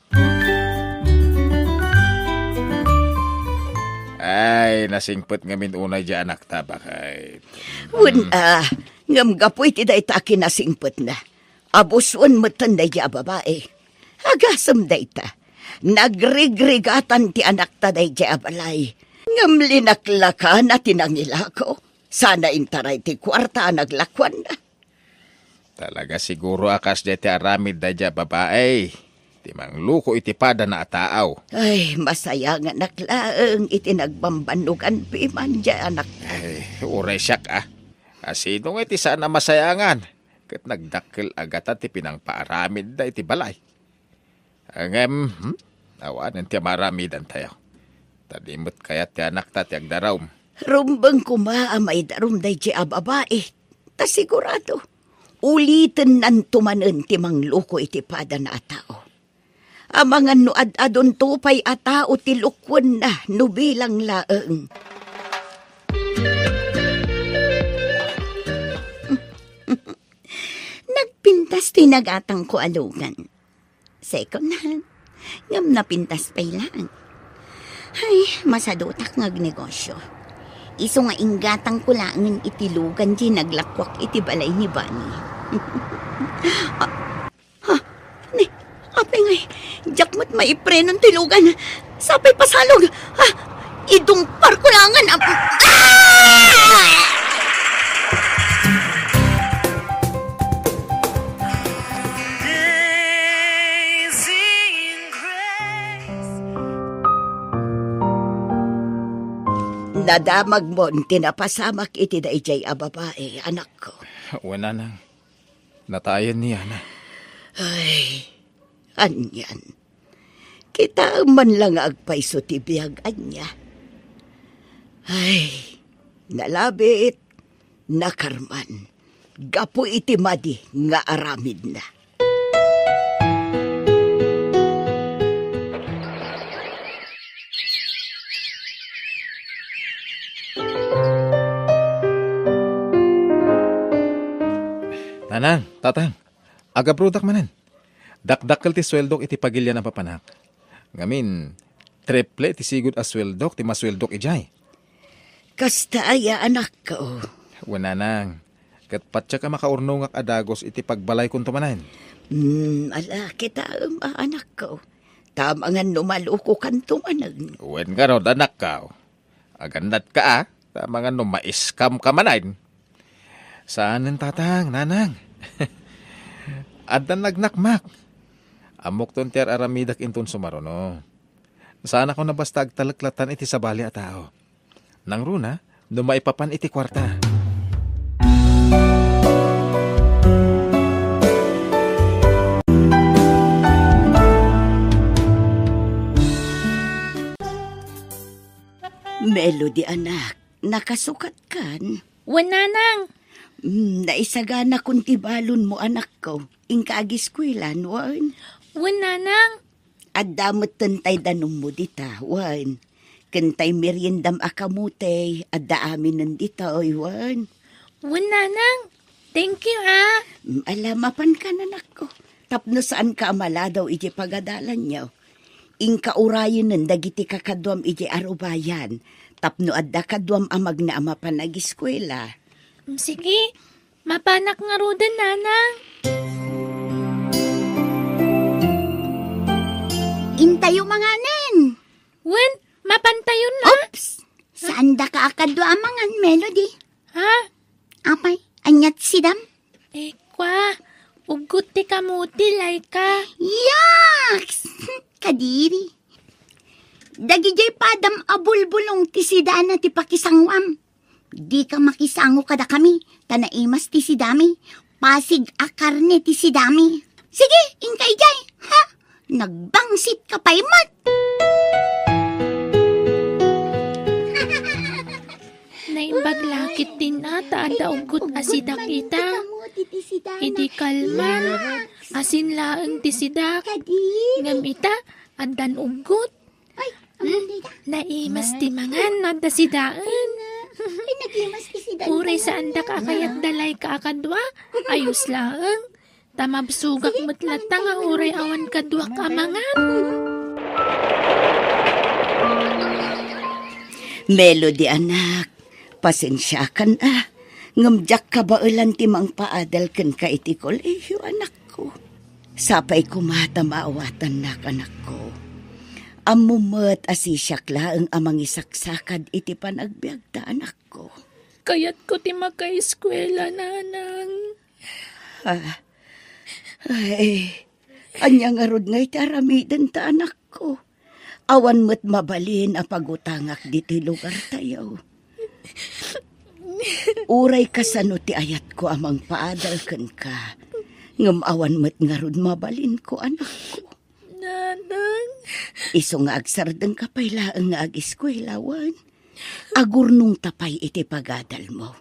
Ay, nasingpet ngamin unay diay anakta, baket. Wen, a, ngem gapu iti dayta a kinasingpetna, abusoen metten daydiay a babai. Agasem dayta. Nagrigrigatan ti anakta daydiay a balay. Ngem linaklakana ti nangilako. Sana intaray ti kuarta a naglakuanna. Talaga siguro a kasdiay ti aramid daydiay a babai. Ti mangluko iti padana a tao. Ay, masayanganak laeng iti nagbambannogan piman diay anak. Ay, uray siak, a. A, sino nga iti saan a masayangan? Ket nagdakkel a gata ti pinangpaaramidda iti balay. Ngem, hmm? Awanen ti maaramidantayo. Ta di met kayat ti anakta ti agdarum. Rumbeng koma a maidarum daydiay a babai. Ta sigurado, ulitennanto manen ti mangluko iti padana a tao. Amangan no ad-adunto pay a tao ti lukuenna no bilang laeng. Nagpintas ti nagatangko a lugan. Second hand. Ngem napintas pay laeng. Ay, masadutak nga agnegosio. Isu nga inggatangko laengen iti lugan diay naglakuak iti balay ni Bani. Ah, ha? Ni, apay ngay, diak met maiprenon ti lugan. Sapay pasalog. Ah, idungparko laengen. Ah! Ah! Nadamagmon ti napasamak iti daydiay a babai, anakko. Wen, nanang. Natayen ni Ana. Ay, anian. Kitaem man la nga agpayso ti biag, ania. Ay, nalabit, nakarman. Gapu iti madi nga aramidna. Nanang, tatang, agabrodak manen. Dakdakkel ti sueldok iti pagilian a papanak. Ngamin, triple ti sigud a sueldok ti masueldok idiay. Kasta aya, anakko? Wen, nanang. Ket patiek a makaurnongak a dagus iti pagbalaykonto manen. Hmm, ala, kitaem a, anakko. Ta amangan no malukokanto manen. Wen ngarud, anakko. Agannatka a, ta amangan no ma-scam ka manen. Saanen, tatang, nanang. Addan nagnakmak. Ammokton ti ar-aramidak inton sumaruno. Saanakon a basta agtalek latan iti sabali a tao. Nangruna, no maipapan iti kuarta. Melody, anak, nakasukat kan? Wen, nanang. Mm, naisaganakon ti balonmo, anakko. Inka agiskuelan, wen? Wen, nanang. Adda metten tay danummo dita, wen? Ken tay meriendam a kamote, adda aminen ditoy, wen? Wen, nanang. Thank you, a. Mm, ala, mapankan, anakko. Tapno saanka a maladaw iti pagadalanyo. Inka urayenen dagiti kakaduam iti arubayan, tapno adda kaduam a magna a mapan agiskuela. Mm, sige, mapanak ngaruden, nanang. Tayo manganen. Wen, mapantayon na. Oops! Saandaka a kadua a mangan, Melody? Ha? Apay, ania ti sidam? Eh, kwa, uggot ti kamuti, Laika. Yaks! Kadiri. Dagidiay padam a bulbulong ti sidana ti pakisanguam. Dika makisango kadakami, ta naimas ti sidami. Pasig a karne ti sidami. Sige, inka idiay, ha? Nagbangsit ka pay met. Naimbag la ketdin a ta adda uggot a sidak ita. Idi kalman, asin laeng ti sidak. Ngem ita, addan uggot. Ay, hmm? Naimas ti mangan, adda sidaen. Ay, nagimas ti sidaen. Uray saandak a kayat da Laika a kadua, ayos laeng. Ta mabsogak met latta nga uray awan kaduak a mangan. Melody, anak, pasensiakan a, ngem diak kabaelan ti mangpaadal kenka iti kolehiyo, anakko. Sapay koma ta maawatannak, anakko. Ammom met a sisiak laeng a mangisaksakad iti panagbiagta, anakko. Kayatko ti makaeskuela, Nanang. Ah, ay, ania ngarud ngay ti aramidenta, anakko? Awan met mabalin a pagutangak ditoy lugartayo. Uray kasano ti ayatko a mangpaadal kenka, ngem awan met ngarud mabalinko, anakko. Nanang. Isu nga agsardengka pay laeng nga ageskuela wen. Agurnongta pay iti pagadalmo.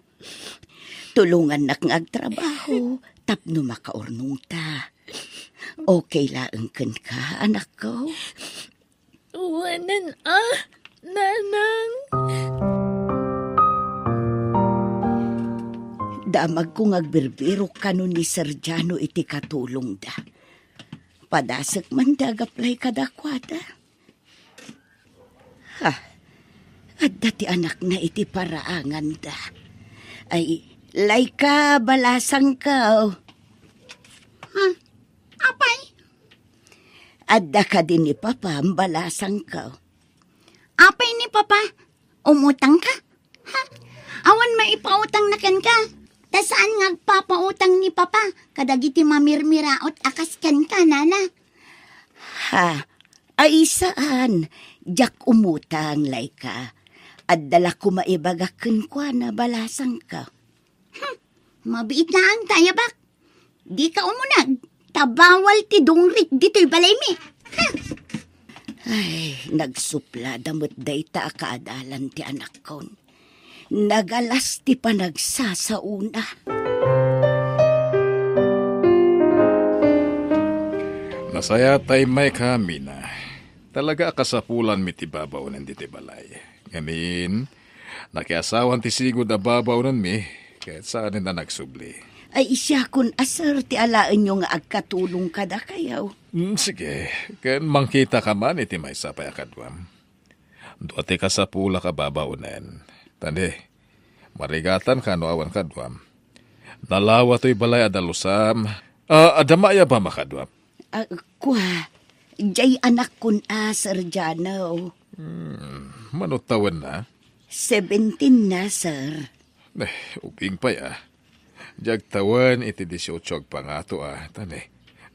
Tulongannak nga agtrabaho tapno makaurnongta. Okay laeng kenka, anakko? Wen a, Nanang. Damagko nga agbirbirok kano ni Sir Jano iti katulongda. Padasek man ti agaplay kadakuada. Ha, adda ti anakna iti paraanganda. Ay, Laika, balasangko. Ha? Apay? Adda kadi ni Papa, balasangko. Apay ni Papa? Umutangka? Ha? Awan maipautangna kenka. Ta saan nga agpapautang ni Papa kadagiti mamirmiraot a kas kenka, Nana. Ha? Ay, saan. Diak umutang, Laika. Adda la koma ibagak kenkuana, balasangko. Hmm, mabiit laeng ti ayabak. Dika umuneg, ta bawal ti dungrik ditoy balaymi. Hmm. Ay, nagsuplada met dayta a kaadalan ti anakkon. Nagalas ti panagsasaona. Nasayaat ta immayka, Mina. Talaga a kasapulanmi ti babaonen ditoy balay. Ngamin, nakiasawan ti sigud a babaonenmi, ket saanen a nagsubli. Ay, siakon a, sir, ti alaenyo nga agkatulong kadakayo. Mm, sige, ken mangkitaka man iti maysa pay a kaduam. Dua ti kasapulak a babaonen. Tani, marigatanka no awan kaduam. Nalawa toy balay a dalusam. A, adda maayabam a kaduam. A, kua, diay anakkon a, Sir Jano. Hmm, mano tawenna? Seventeen na, sir. Eh, ubing pay a. Diay agtawen iti dieciocho agpangato a, tani.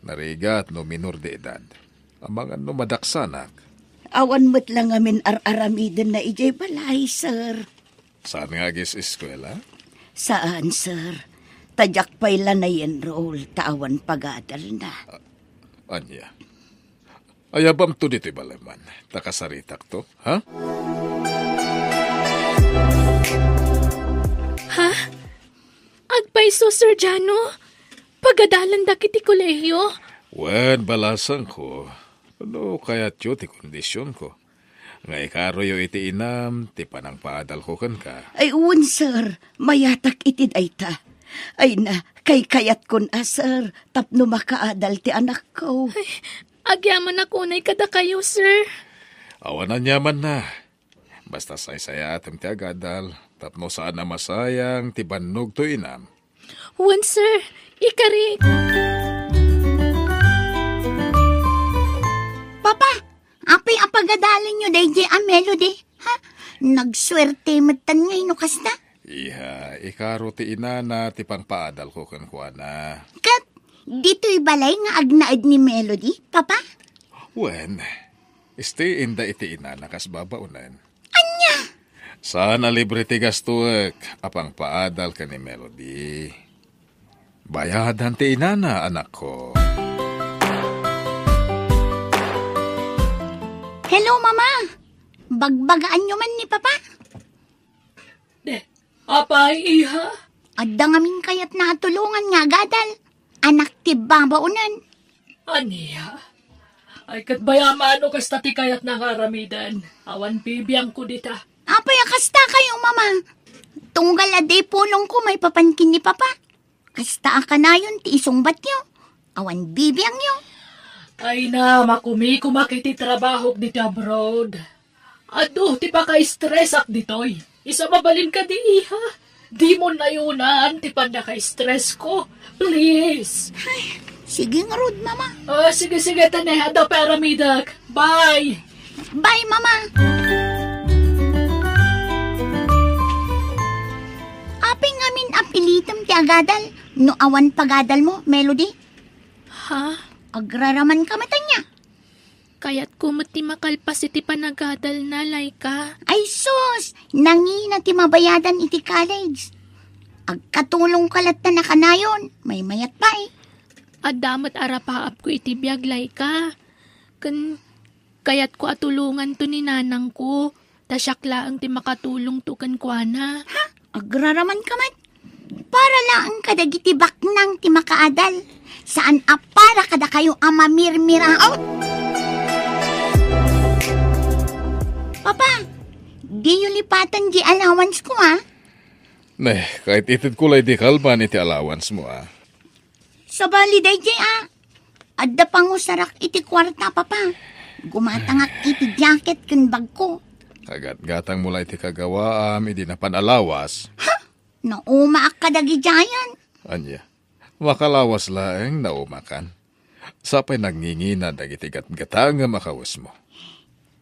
Narigat no minor de edad. Amangan no madaksanak. Awan met la ngamin ar-aramidenna idiay balay, sir. Saan nga agis-eskuela? Saan, sir. Ta diak pay la na-enroll ta awan pagadalna. A-, ania? Ayabamto ditoy balay man, ta kasaritakto, ha? Ha? Agpayso, Sir Jano? Pagadalanda iti kolehiyo? Wen, balasangko, no kayatyo ti kondisionko, nga ikaroyo iti inam ti panangpaadalko kenka. Ay, wen, sir. Mayatak iti dayta. Ay na, kaykayatko a, sir, tapno makaadal ti anakko. Ay, agyamanak unay kadakayo, sir. Awan aniamanna. Basta saysayaatem ti agadal, tapno saan a masayang ti bannogto inam. Wen, sir. Ikari. Papa! Pagadalenyo daydiay a Melody, ha? Nagsuerte metten ngay no kasta. Iha, ikaro ti inana ti pangpaadalko kenkuana. Ket ditoy balay nga agnaed ni Melody, Papa? Wen, istiinda iti inana kas babaonen. Ania? Saan a libre ti gastuek a pangpaadal ken ni Melody. Bayadan ti inana, anakko. Hello, Mama. Bagbagaanyo man ni Papa? Apay, iha? Adda ngamin kayatna a tulongan nga agadal. Anak ti babaonen. Ania? Ay, ket bayamano kasta ti kayatna nga aramiden. Awan bibiangko dita. Apay a kasta kayo, Mama? Tunggal a di pulongko maipapan ken ni Papa. Kasta a kanayon ti isungbatyo. Awan bibiangyo. Ay na, makumikumak iti trabahok ditoy abroad. Adu ti paka-stress ak ditoy. Isu a mabalin kadi, iha. Dimo nayonan ti pannaka-stress ko. Please. Ay, sige ngarud, Mama. Ah, sige, sige, tane. Adda pay aramidek. Bye. Bye, Mama. Apay ngamin a pilitem ti agadal no awan pagadalmo, Melody? Ha? Agraraman ka met ania? Kayatko met ti makalpas iti panagadalna, Laika. Ay sus! Nangina ti mabayadan iti college. Agkatulongka latta a kanayon, maymayat pay. Adda met arapaapko iti biag, Laika. Ken kayatko a tulonganto ni nanangko, ta siak laeng ti makatulongto kenkuana. Ha? Agraraman ka met? Para laeng kadagiti baknang ti makaadal. Saan a para kadakayo a mamirmiraot. Papa, diyo lipaten di allowance ko, ah. Ne, kait itedko lay di kalman iti allowance mo, ah. Sabali daydiay, ah. Adda pangusarak iti kuarta, Papa. Gumatangak iti jacket ken bagko. Agatgatang mo la iti kagawaam idi napan a lawas. Ha? Naumaak kadagidiayen. Ania? Makalawas laeng naumakan. Sapay nangingina dagiti gatgatangem a kawesmo.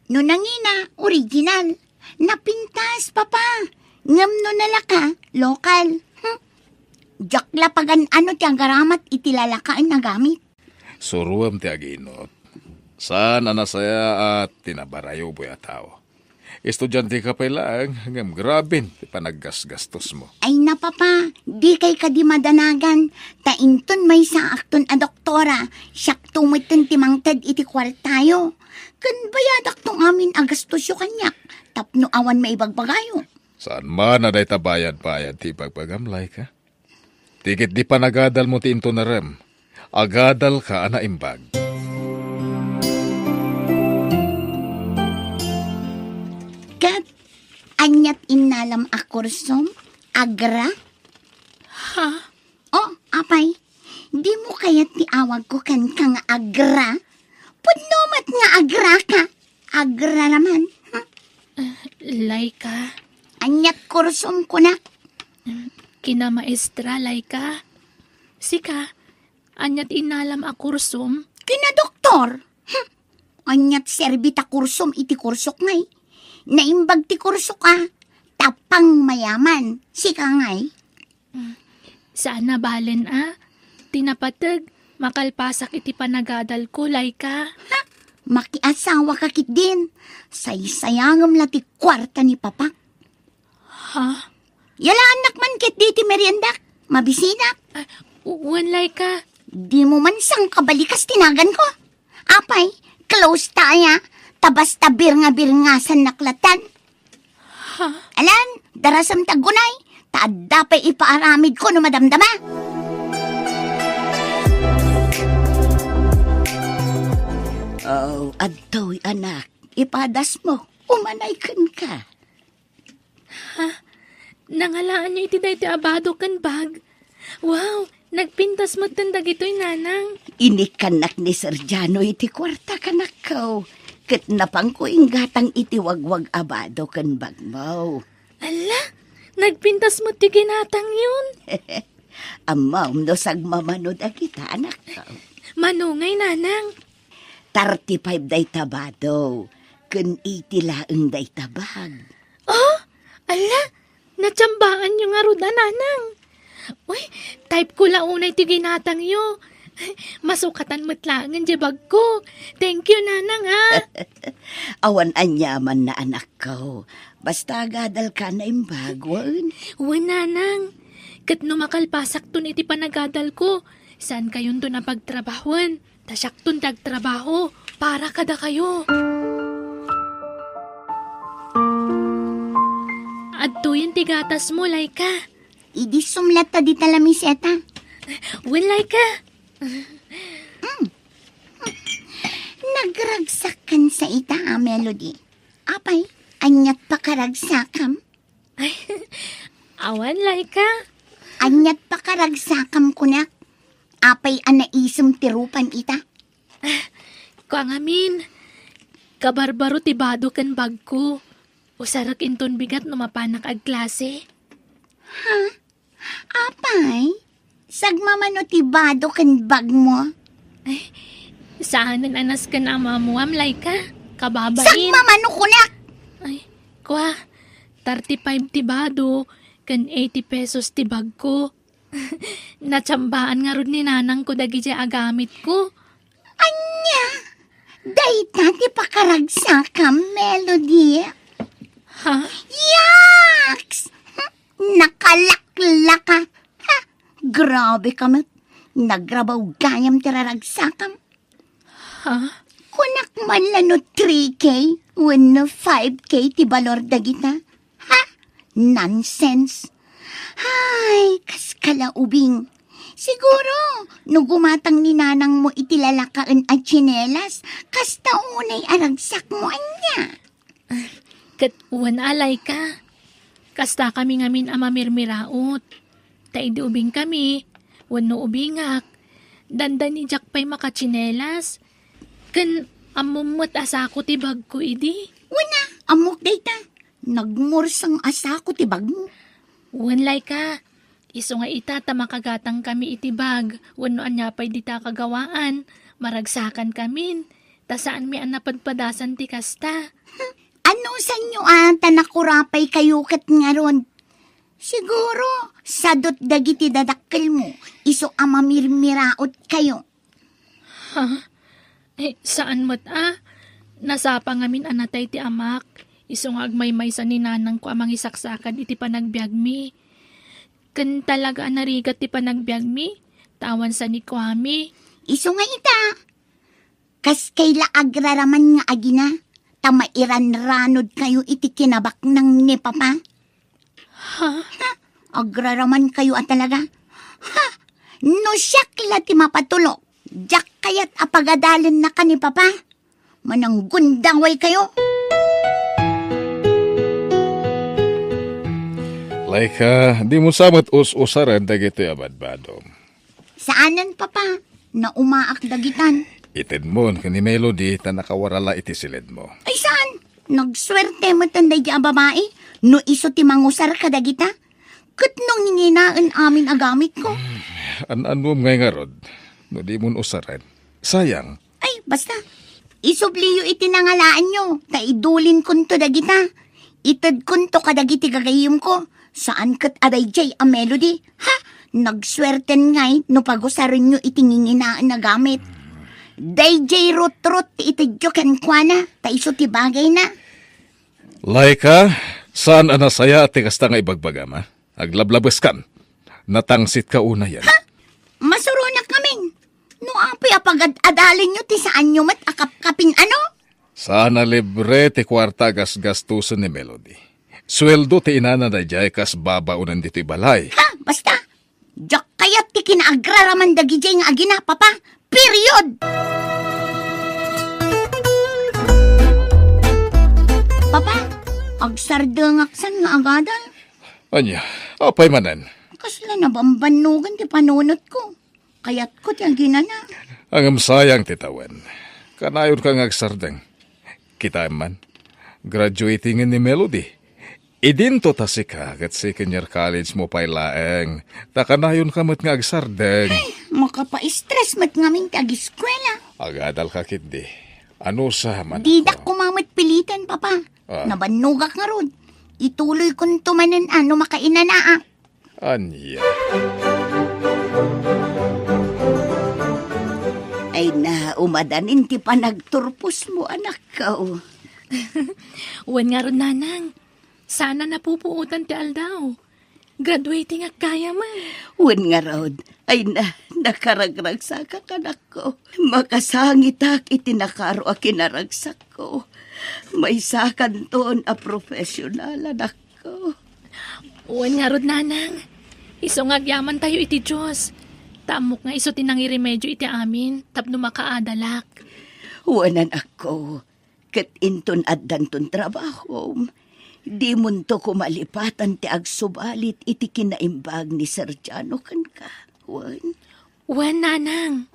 No nangina, original. Napintas, Papa. Ngem no nalaka, lokal. Hmm. Diak la pagan-ano ti agaramat iti lalakaen a gamit. Suroem ti aginot. Saan a nasayaat ti nabarayuboy a tao. Estudiante ka pay laeng, ngem graben ti panaggasgastos mo. Ay na, Papa, dikay kadi madanagan, ta inton maysaakton a doktora, siakto metten ti mangted iti kuartayo. Ken bayadakto ngamin a gastosyo kaniak, tapno awan maibagbagayo. Saan man a dayta bayad-bayad ti ibagbagam, Laika? Ti ketdi panagadalmo ti intunarem, agadalka a naimbag. Ket aniat innalam a kursom, agra? Ha? Oh, apay, dimo kayat ti awagko kenka nga agra? Pudno met nga agraka. Agraraman. Hmm? Ah, Laika. Aniat kursom kunak? Kinamaestra, Laika. Sika, aniat innalam a kursom? Kinadoktor. Hmm. Aniat serbi ta kursom iti kursok ngay? Naimbag ti kursok a. Tapang mayaman. Sika ngay? Mm. Saan a balen a. Ti napateg, makalpasak iti panagadalko, Laika. Ha? Makiasawaka ketdin. Saysayangem la ti kuarta ni Papak. Ha? Yalaannak man ketdi ti meriendak. Mabisinak. Ah, u-, wen, Laika. Dimo man sangkabalikas ti naganko. Apay, close ta aya, ta basta birnga-birngasannak latan. Ha? Alan, darasem ti aggunay, ta adda pay ipaaramidko no madamdama. Oh, adtoy, anak, ipadasmo, umanay kenka. Ha? Nangalaanyo iti daytoy a bado ken bag? Wow! Nagpintas metten dagitoy, Nanang. Inikkannak ni Sergiano iti kuarta, kanakko. Ket napangko inggatang iti wagwag a bado ken bagmo. Alla! Nagpintas met ti ginatangyon. Ammom no sagmamano dagita, anakko. Mano ngay, Nanang? Thirty-five dayta bado. ken iti laeng dayta bag. Oh, ala, natsambaanyo ngarud a, Nanang. Uy, type ko la unay ti ginatangyo. Masukatan met laengen diay bagko. Thank you, Nanang, ha. Awan aniamanna, anakko. Basta agadalka a naimbag, wen? Wen, Nanang. Ket no makalpasakton iti panagadalko, saankayonton a pagtrabahoen. Ta siakton ti agtrabaho para kadakayo. Adtoyen ti gatasmo, Laika. Idi sumlat ta dita lamiseta. Wen, Laika. Mm. Nagragsakkan sa ita, a Melody. Apay, aniat pakaragsakam? Ay, awan, Laika. Aniat pakaragsakam kunak? Apay a naisem ti rupan ita? Kua ngamin, kabarbaro ti bado ken bagko. Usarek inton bigat no mapanak agklase. Ha? Apay, sagmamano ti bado ken bagmo? Ay, saanen a nasken a maammuam, Laika. Kababain. Sagmamano kunak! Ay, kua, thirty-five ti bado, ken eighty pesos ti bagko. Natsambaan ngarud ni nanangko dagidiay agamitko. Ania? Dayta ti pakaragsakam, Melody? Ha? Yaks! Nakalaklaka! Ha? Grabeka met. Nagrabaw gayam ti raragsakam. Ha? Kunak man la no three K wenno five K ti balor dagita? Ha? Nonsense! Ay, kas kalaubing. Siguro, no gumatang ni nanangmo iti lalakaen a tsinelas, kasta unay a ragsakmo ania? Ket wen, Laika, kastakami ngamin a mamirmiraot. Ta idi ubingkami, wenno ubingak, dandani diak pay makatsinelas. Ken ammom met a sako ti bagko idi. Wen a, ammok dayta. Nagmurseng a sako ti bagmo. Wen, Laika, isu nga ita ta makagatangkami iti bag wenno ania pay dita a kagawaan, maragsakankami, ta saanmi a napadpadasan ti kasta. Anusanyo a ta nakurapaykayo ket ngarud? Siguro, sadut dagiti dadakkelmo, isu a mamirmiraotkayo. Ha? Eh, saan met a? Nasapa ngamin a natay ti amak, isu nga agmaymaysa ni nanangko a mangisaksakad iti panagbiagmi. Ken talaga a narigat ti panagbiagmi, ta awan sanikuami. Isu nga ita, kaskay la agraraman nga agina, ta mairanranodkayo iti kinabaknang ni Papa. Ha? Ha? Agraramankayo a talaga? Ha? No siak la ti mapatulok, diak kayat a pagadalennaka ni Papa. Mananggundawaykayo. Laika, dimo sa met us-usaren dagitoy a badbadom. Saanen, Papa. Naumaak dagitan. Itedmon ken ni Melody ta nakawara la iti siledmo. Ay, saan? Nagsuerte met daydi a babai no isu ti mangusar kadagita. Ket no nginginaen amin a gamitko. An-annuem ngay ngarud no dimon usaren. Sayang. Ay, basta. Isubliyo iti nangalaanyo, ta idulinkonto dagita. Itedkonto kadagiti gagayyemko. Saan ket a daydiay a Melody? Ha? Nagsuerten ngay no pagusarenyo iti nginginaen a gamit. Daydiay rutrut ti itedyo kenkuana, ta isu ti bagayna. Laika, saan a nasayaat ti kasta nga ibagbagam, a? Aglablabeskan. Natangsitka unayen. Ha? Masuronak ngamin. No apay a pagad-adalenyo ti saanyo met a kapkapin, ano? Saan a libre ti kuarta a gasgastosen ni Melody. Sueldo ti inana daydiay kas babaonen ditoy balay. Ha? Basta, diak kayat ti kinaagraraman dagidiay nga agina, Papa. Period! Papa, agsardengak san nga agadal. Ania, apay manen? Kasla nabambannogan ti panunotko. Kayatko ti aginana. Ngem sayang ti tawen. Kanayonka nga agsardeng. Kitaem man, graduating ni Melody. Idinto ta sika ket second year college mo pay laeng. Ta kanayonka met nga agsardeng. Ay, makapa-stress met ngamin ti agiskwela. Agadalka ketdi. Ano sa man? Didak koma met piliten, Papa. Ah. Nabannogak ngarud. Ituloykonto manen a no makainanaak. Ania? Ay na, umadanin ti panagturposmo, anakko. Wen ngarud, Nanang. Saan a napupuotan ti aldaw. Graduating ak gayam. Wen ngarud, ay na, nakaragragsakak, anakko. Makasangitak iti nakaro a kinaragsakko. Maysakanton a profesional, anakko. Wen ngarud, Nanang. Isu nga agyamantayo iti Dios. Ta ammok nga isu ti nangiremedio iti amin tapno makaadalak. Wen, anakko, ket inton addanton trabahom, dimonto koma lipatan ti agsubalit iti kinaimbag ni Sergiano kenka. Wen? Wen, Nanang.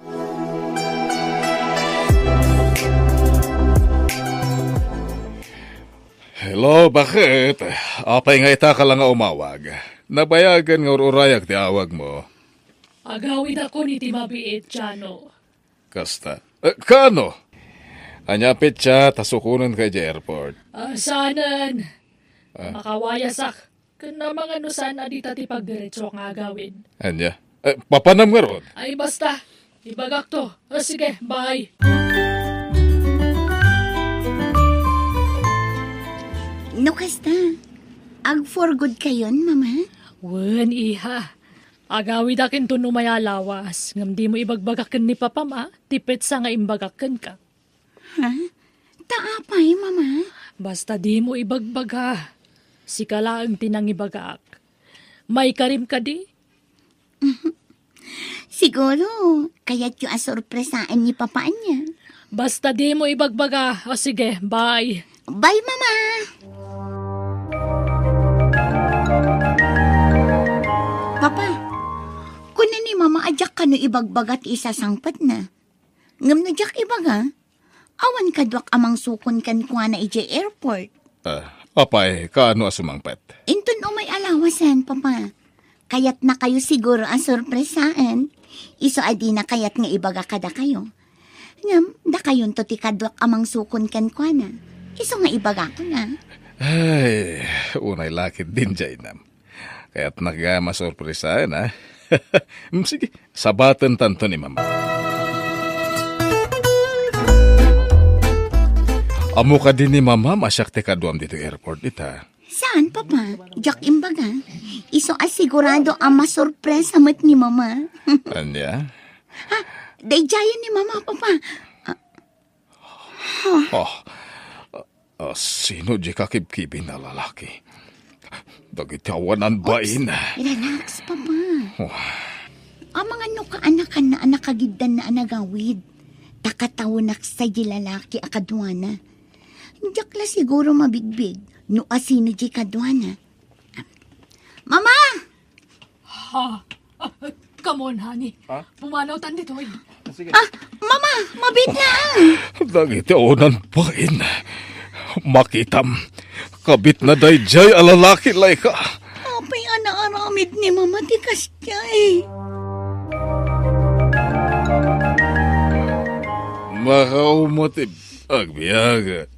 Hello, bakit? Apay nga ita ka lang nga umawag? Nabayagen nga ur-urayak ti awagmo. Agawidakon iti mabiit, Jano. Kasta. Eh, kaano? Ania a petsa ta sukonenka idiay airport? Ah, saanen. Ah. Makawayasak. Ken namangano saan a dita ti pagdiretso nga agawid. Ania? Eh, papanam ngarud? Ay, basta. Ibagakto. Ah, sige, bye. No kasta, ag-for good kayon, Mama? Wen, iha. Agawidak inton umay a lawas, ngem dimo ibagbaga ken ni Papam a ti petsa nga imbagak kenka. Ha? Ta apay, Mama? Basta dimo ibagbaga. Sika laeng ti nangibagak. Maikarim kadi? Siguro, kayatyo a sorpresaen ni Papa ania. Basta dimo ibagbaga. O sige, bye. Bye, Mama! Papa, kuna ni Mama a diak kano ibagbaga ti isasangpetna. Ngem no diak ibaga, awan kaduak a mangsukon kenkuana idiay airport. Ah, apay, kaano a sumangpet? Inton umay a lawasen, Papa. Kayatnakayo siguro a sorpresaen. Isu a dina kayat nga ibaga kadakayo. Ngem, dakayonto ti kaduak a mangsukon kenkuana. Isu nga ibagakon a. Ay, unay la ketdin, Jainam. Kayatnak gayam a sorpresaen, ha? Mm, sige, sabatentanto ni Mama. Ammo kadi ni Mama a siak ti kaduam ditoy airport ita? Saan, Papa? Diak imbaga. Isu a sigurado a masorpresa met ni Mama. Ania? Ha? Daydiayen ni Mama, Papa. Ah. Ah. Ah, sino di kakibkibin a lalaki? Dagiti awanan bain. Oops, relax, Papa. Oh. Amangan no kaanakanna a nakagiddanna a nagawid. Ta katawenak sa di lalaki a kaduana. Diak la siguro mabigbig no asino di kaduana. Mama! Ha? Ah, come on, honey. Ha? Pumanawtan ditoy. Sige. Ah, Mama, mabiit na, ah. Dagiti awanan bain. Makitam. Kabit na daydiay a lalaki, Laika. Apay a naaramid ni Mama ti kasdiay? Makauma ti agbiag.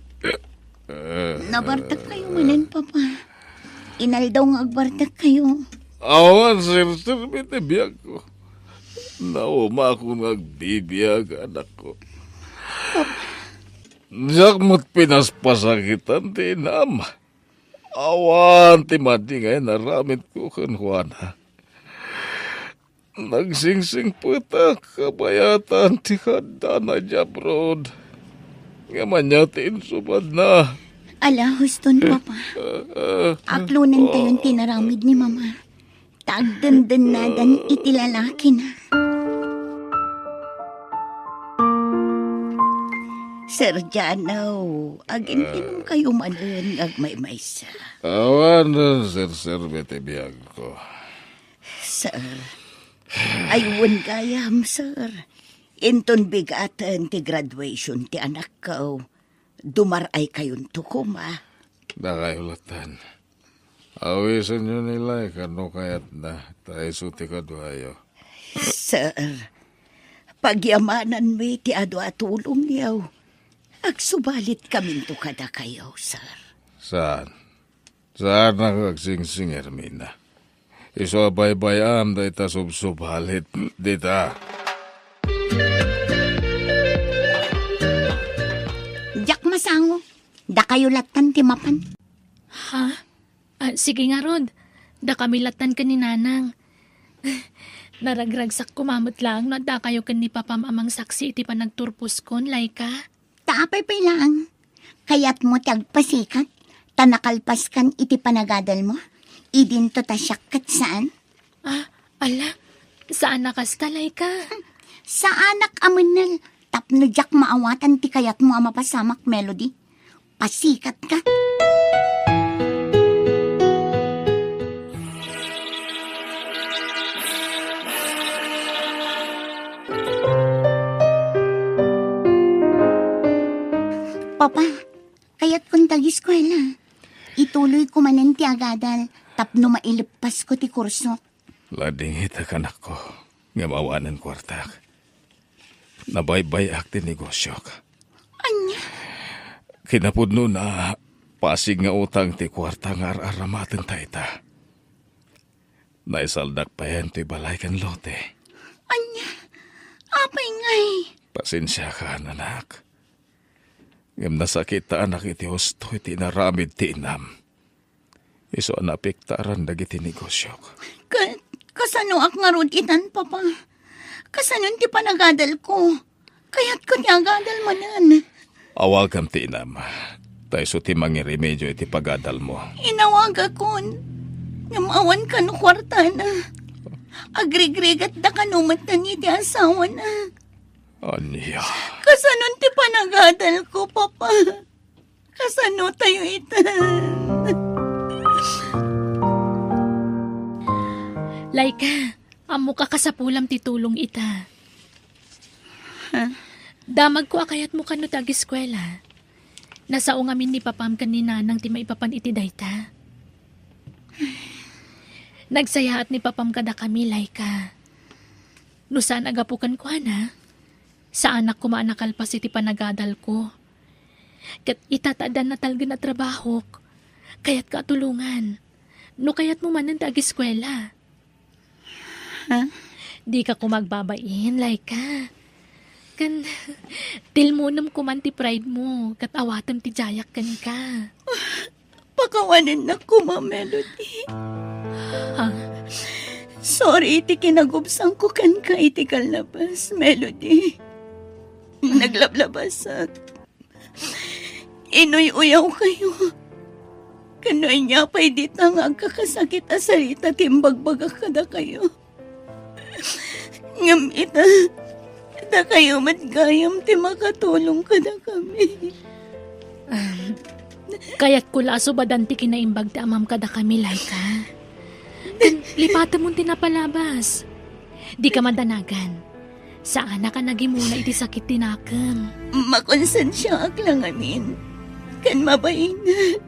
Nabartek kayo manen, Papa. Inaldaw nga agbartek kayo. Awan serserbi ti biagko. Naumakon nga agbibiag, anakko. Papa. Diak met pinaspasakitan ti inam. Awan ti madi nga inaramidko kenkuana. Nagsingsingpetak, kabayatan ti kaadana idiay abroad. Ngem ania ti insubadna? Ala, huston, Papa. Aklonentayon ti inaramid ni Mama. Ta agdendennadan iti lalakina. Sir Jano, agintinom kayo manen nga agmaymaysa. Awan, sir, sir, iti biagko. Sir, ay wen gayam, sir. Inton bigaten ti graduation ti anakko, dumar-ay kayonto koma. Dakayo latten. Awisenyo ni Laika no kayatna, ta isu ti kaduayo. Sir, pagyamananmi ti adu a tulongyo. Agsubalitkaminto kadakayo, sir. Saan? Saan a agsingsing, Hermina? Isu a baybay-am dayta subsubalit dita. Diak masango. Dakayo lattan ti mapan. Ha? Ah, sige ngarud. Dakami lattan ken ni Nanang. Naragragsak koma met laeng no addakayo ken ni Papam a mangsaksi iti panagturposkon, Laika. Ta apay pay laeng? Kayatmo ti agpasikat, ta nakalpaskan iti panagadalmo? Idinto ta siak ket saan? Ah, ala, saan a kasta, Laika? Saanak a mennel, tapno diak maawatan ti kayatmo a mapasamak, Melody. Pasikatka. Papa, kayatkon ti agiskuela. Ituloyko manen ti agadal tapno maileppasko ti kursok. Ladingitak, anakko, ngem awanen kuartak. Nabaybay-ak ti negosyok. Ania? Kinapudnona, pasig nga utang ti kuarta nga ar-aramatenta ita. Naisaldak payen toy balay ken lote. Ania? Apay ngay? Pasensiakan, anak. Ngem nasakit ta anak iti husto iti inaramid ti inam. Isu a naapektaran dagiti negosyok. Ka-, kasanoak ngarud itan, Papa? Kasanon ti panagadalko? Kayatko ti agadal manen. Awagam ti inam. Ta isu ti mangiremedio iti pagadalmo. Inawagakon. Ngem awan kano kuartana. Agrigrigatda kano met iti asawana. Ania? Kasanon ti panagadalko, Papa? Kasano tayo ita? Laika, ammok a kasapulam ti tulong ita. Ha? Damagko a kayatmo kano ti agiskuela. Nasao ngamin ni Papam ken ni Nanang ti maipapan iti dayta. Nagsayaat ni Papam kadakami, Laika. No saan a gapu kenkuana, saanak koma a nakalpas iti panagadalko. Ket ita ta addan natalgen a trabahok, kayatka a tulongan. No kayatmo manen ti agiskuela. Ha? Dika koma agbabain, Laika. Ken tilmonem koman ti pride mo, ket awatem ti diayak kenka. Pakawanennak koma, Melody. Ha? Sorry iti kinagubsangko kenka iti kallabas, Melody. Naglablabasak. Inuy-uyawkayo. Ken no ania pay dita nga agkakasakit a sarita ti imbagbagak kadakayo. Ngem ita, dakayo met gayam ti makatulong kadakami. Um, kayatko la a subadan ti kinaimbag ti amam kadakami, Laika. Ken lipatemon ti napalabas. Dika madanagan. Saanak a nagimuna iti sakit ti nakem. Makonsensiaak la ngamin. Ken mabainak.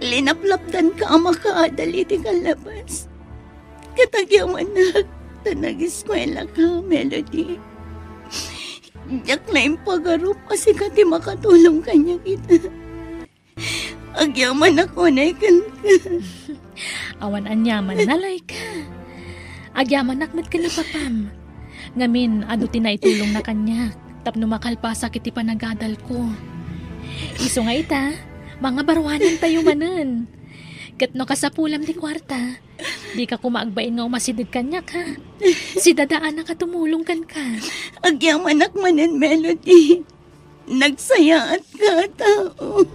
Linaplapdanka a makaadal iti kallabas. Ket agyamanak ta nagiskuelaka, Melody. Diak la impagarup a sika ti makatulong kaniak ita. Agyamanak unay kenka. Awan aniaman, Laika. Agyamanak met ken ni Papam. Ngamin, adu ti naitulongna kaniak tapno makalpasak iti panagadalko. Isu nga ita, mangabaruanentayo manen. Ket no kasapulam ti kuarta, dika koma agbain nga umasideg kaniak, ha? Sidadaanak a tumulong kenka. Agyamanak manen, Melody. Nagsayaatka a tao.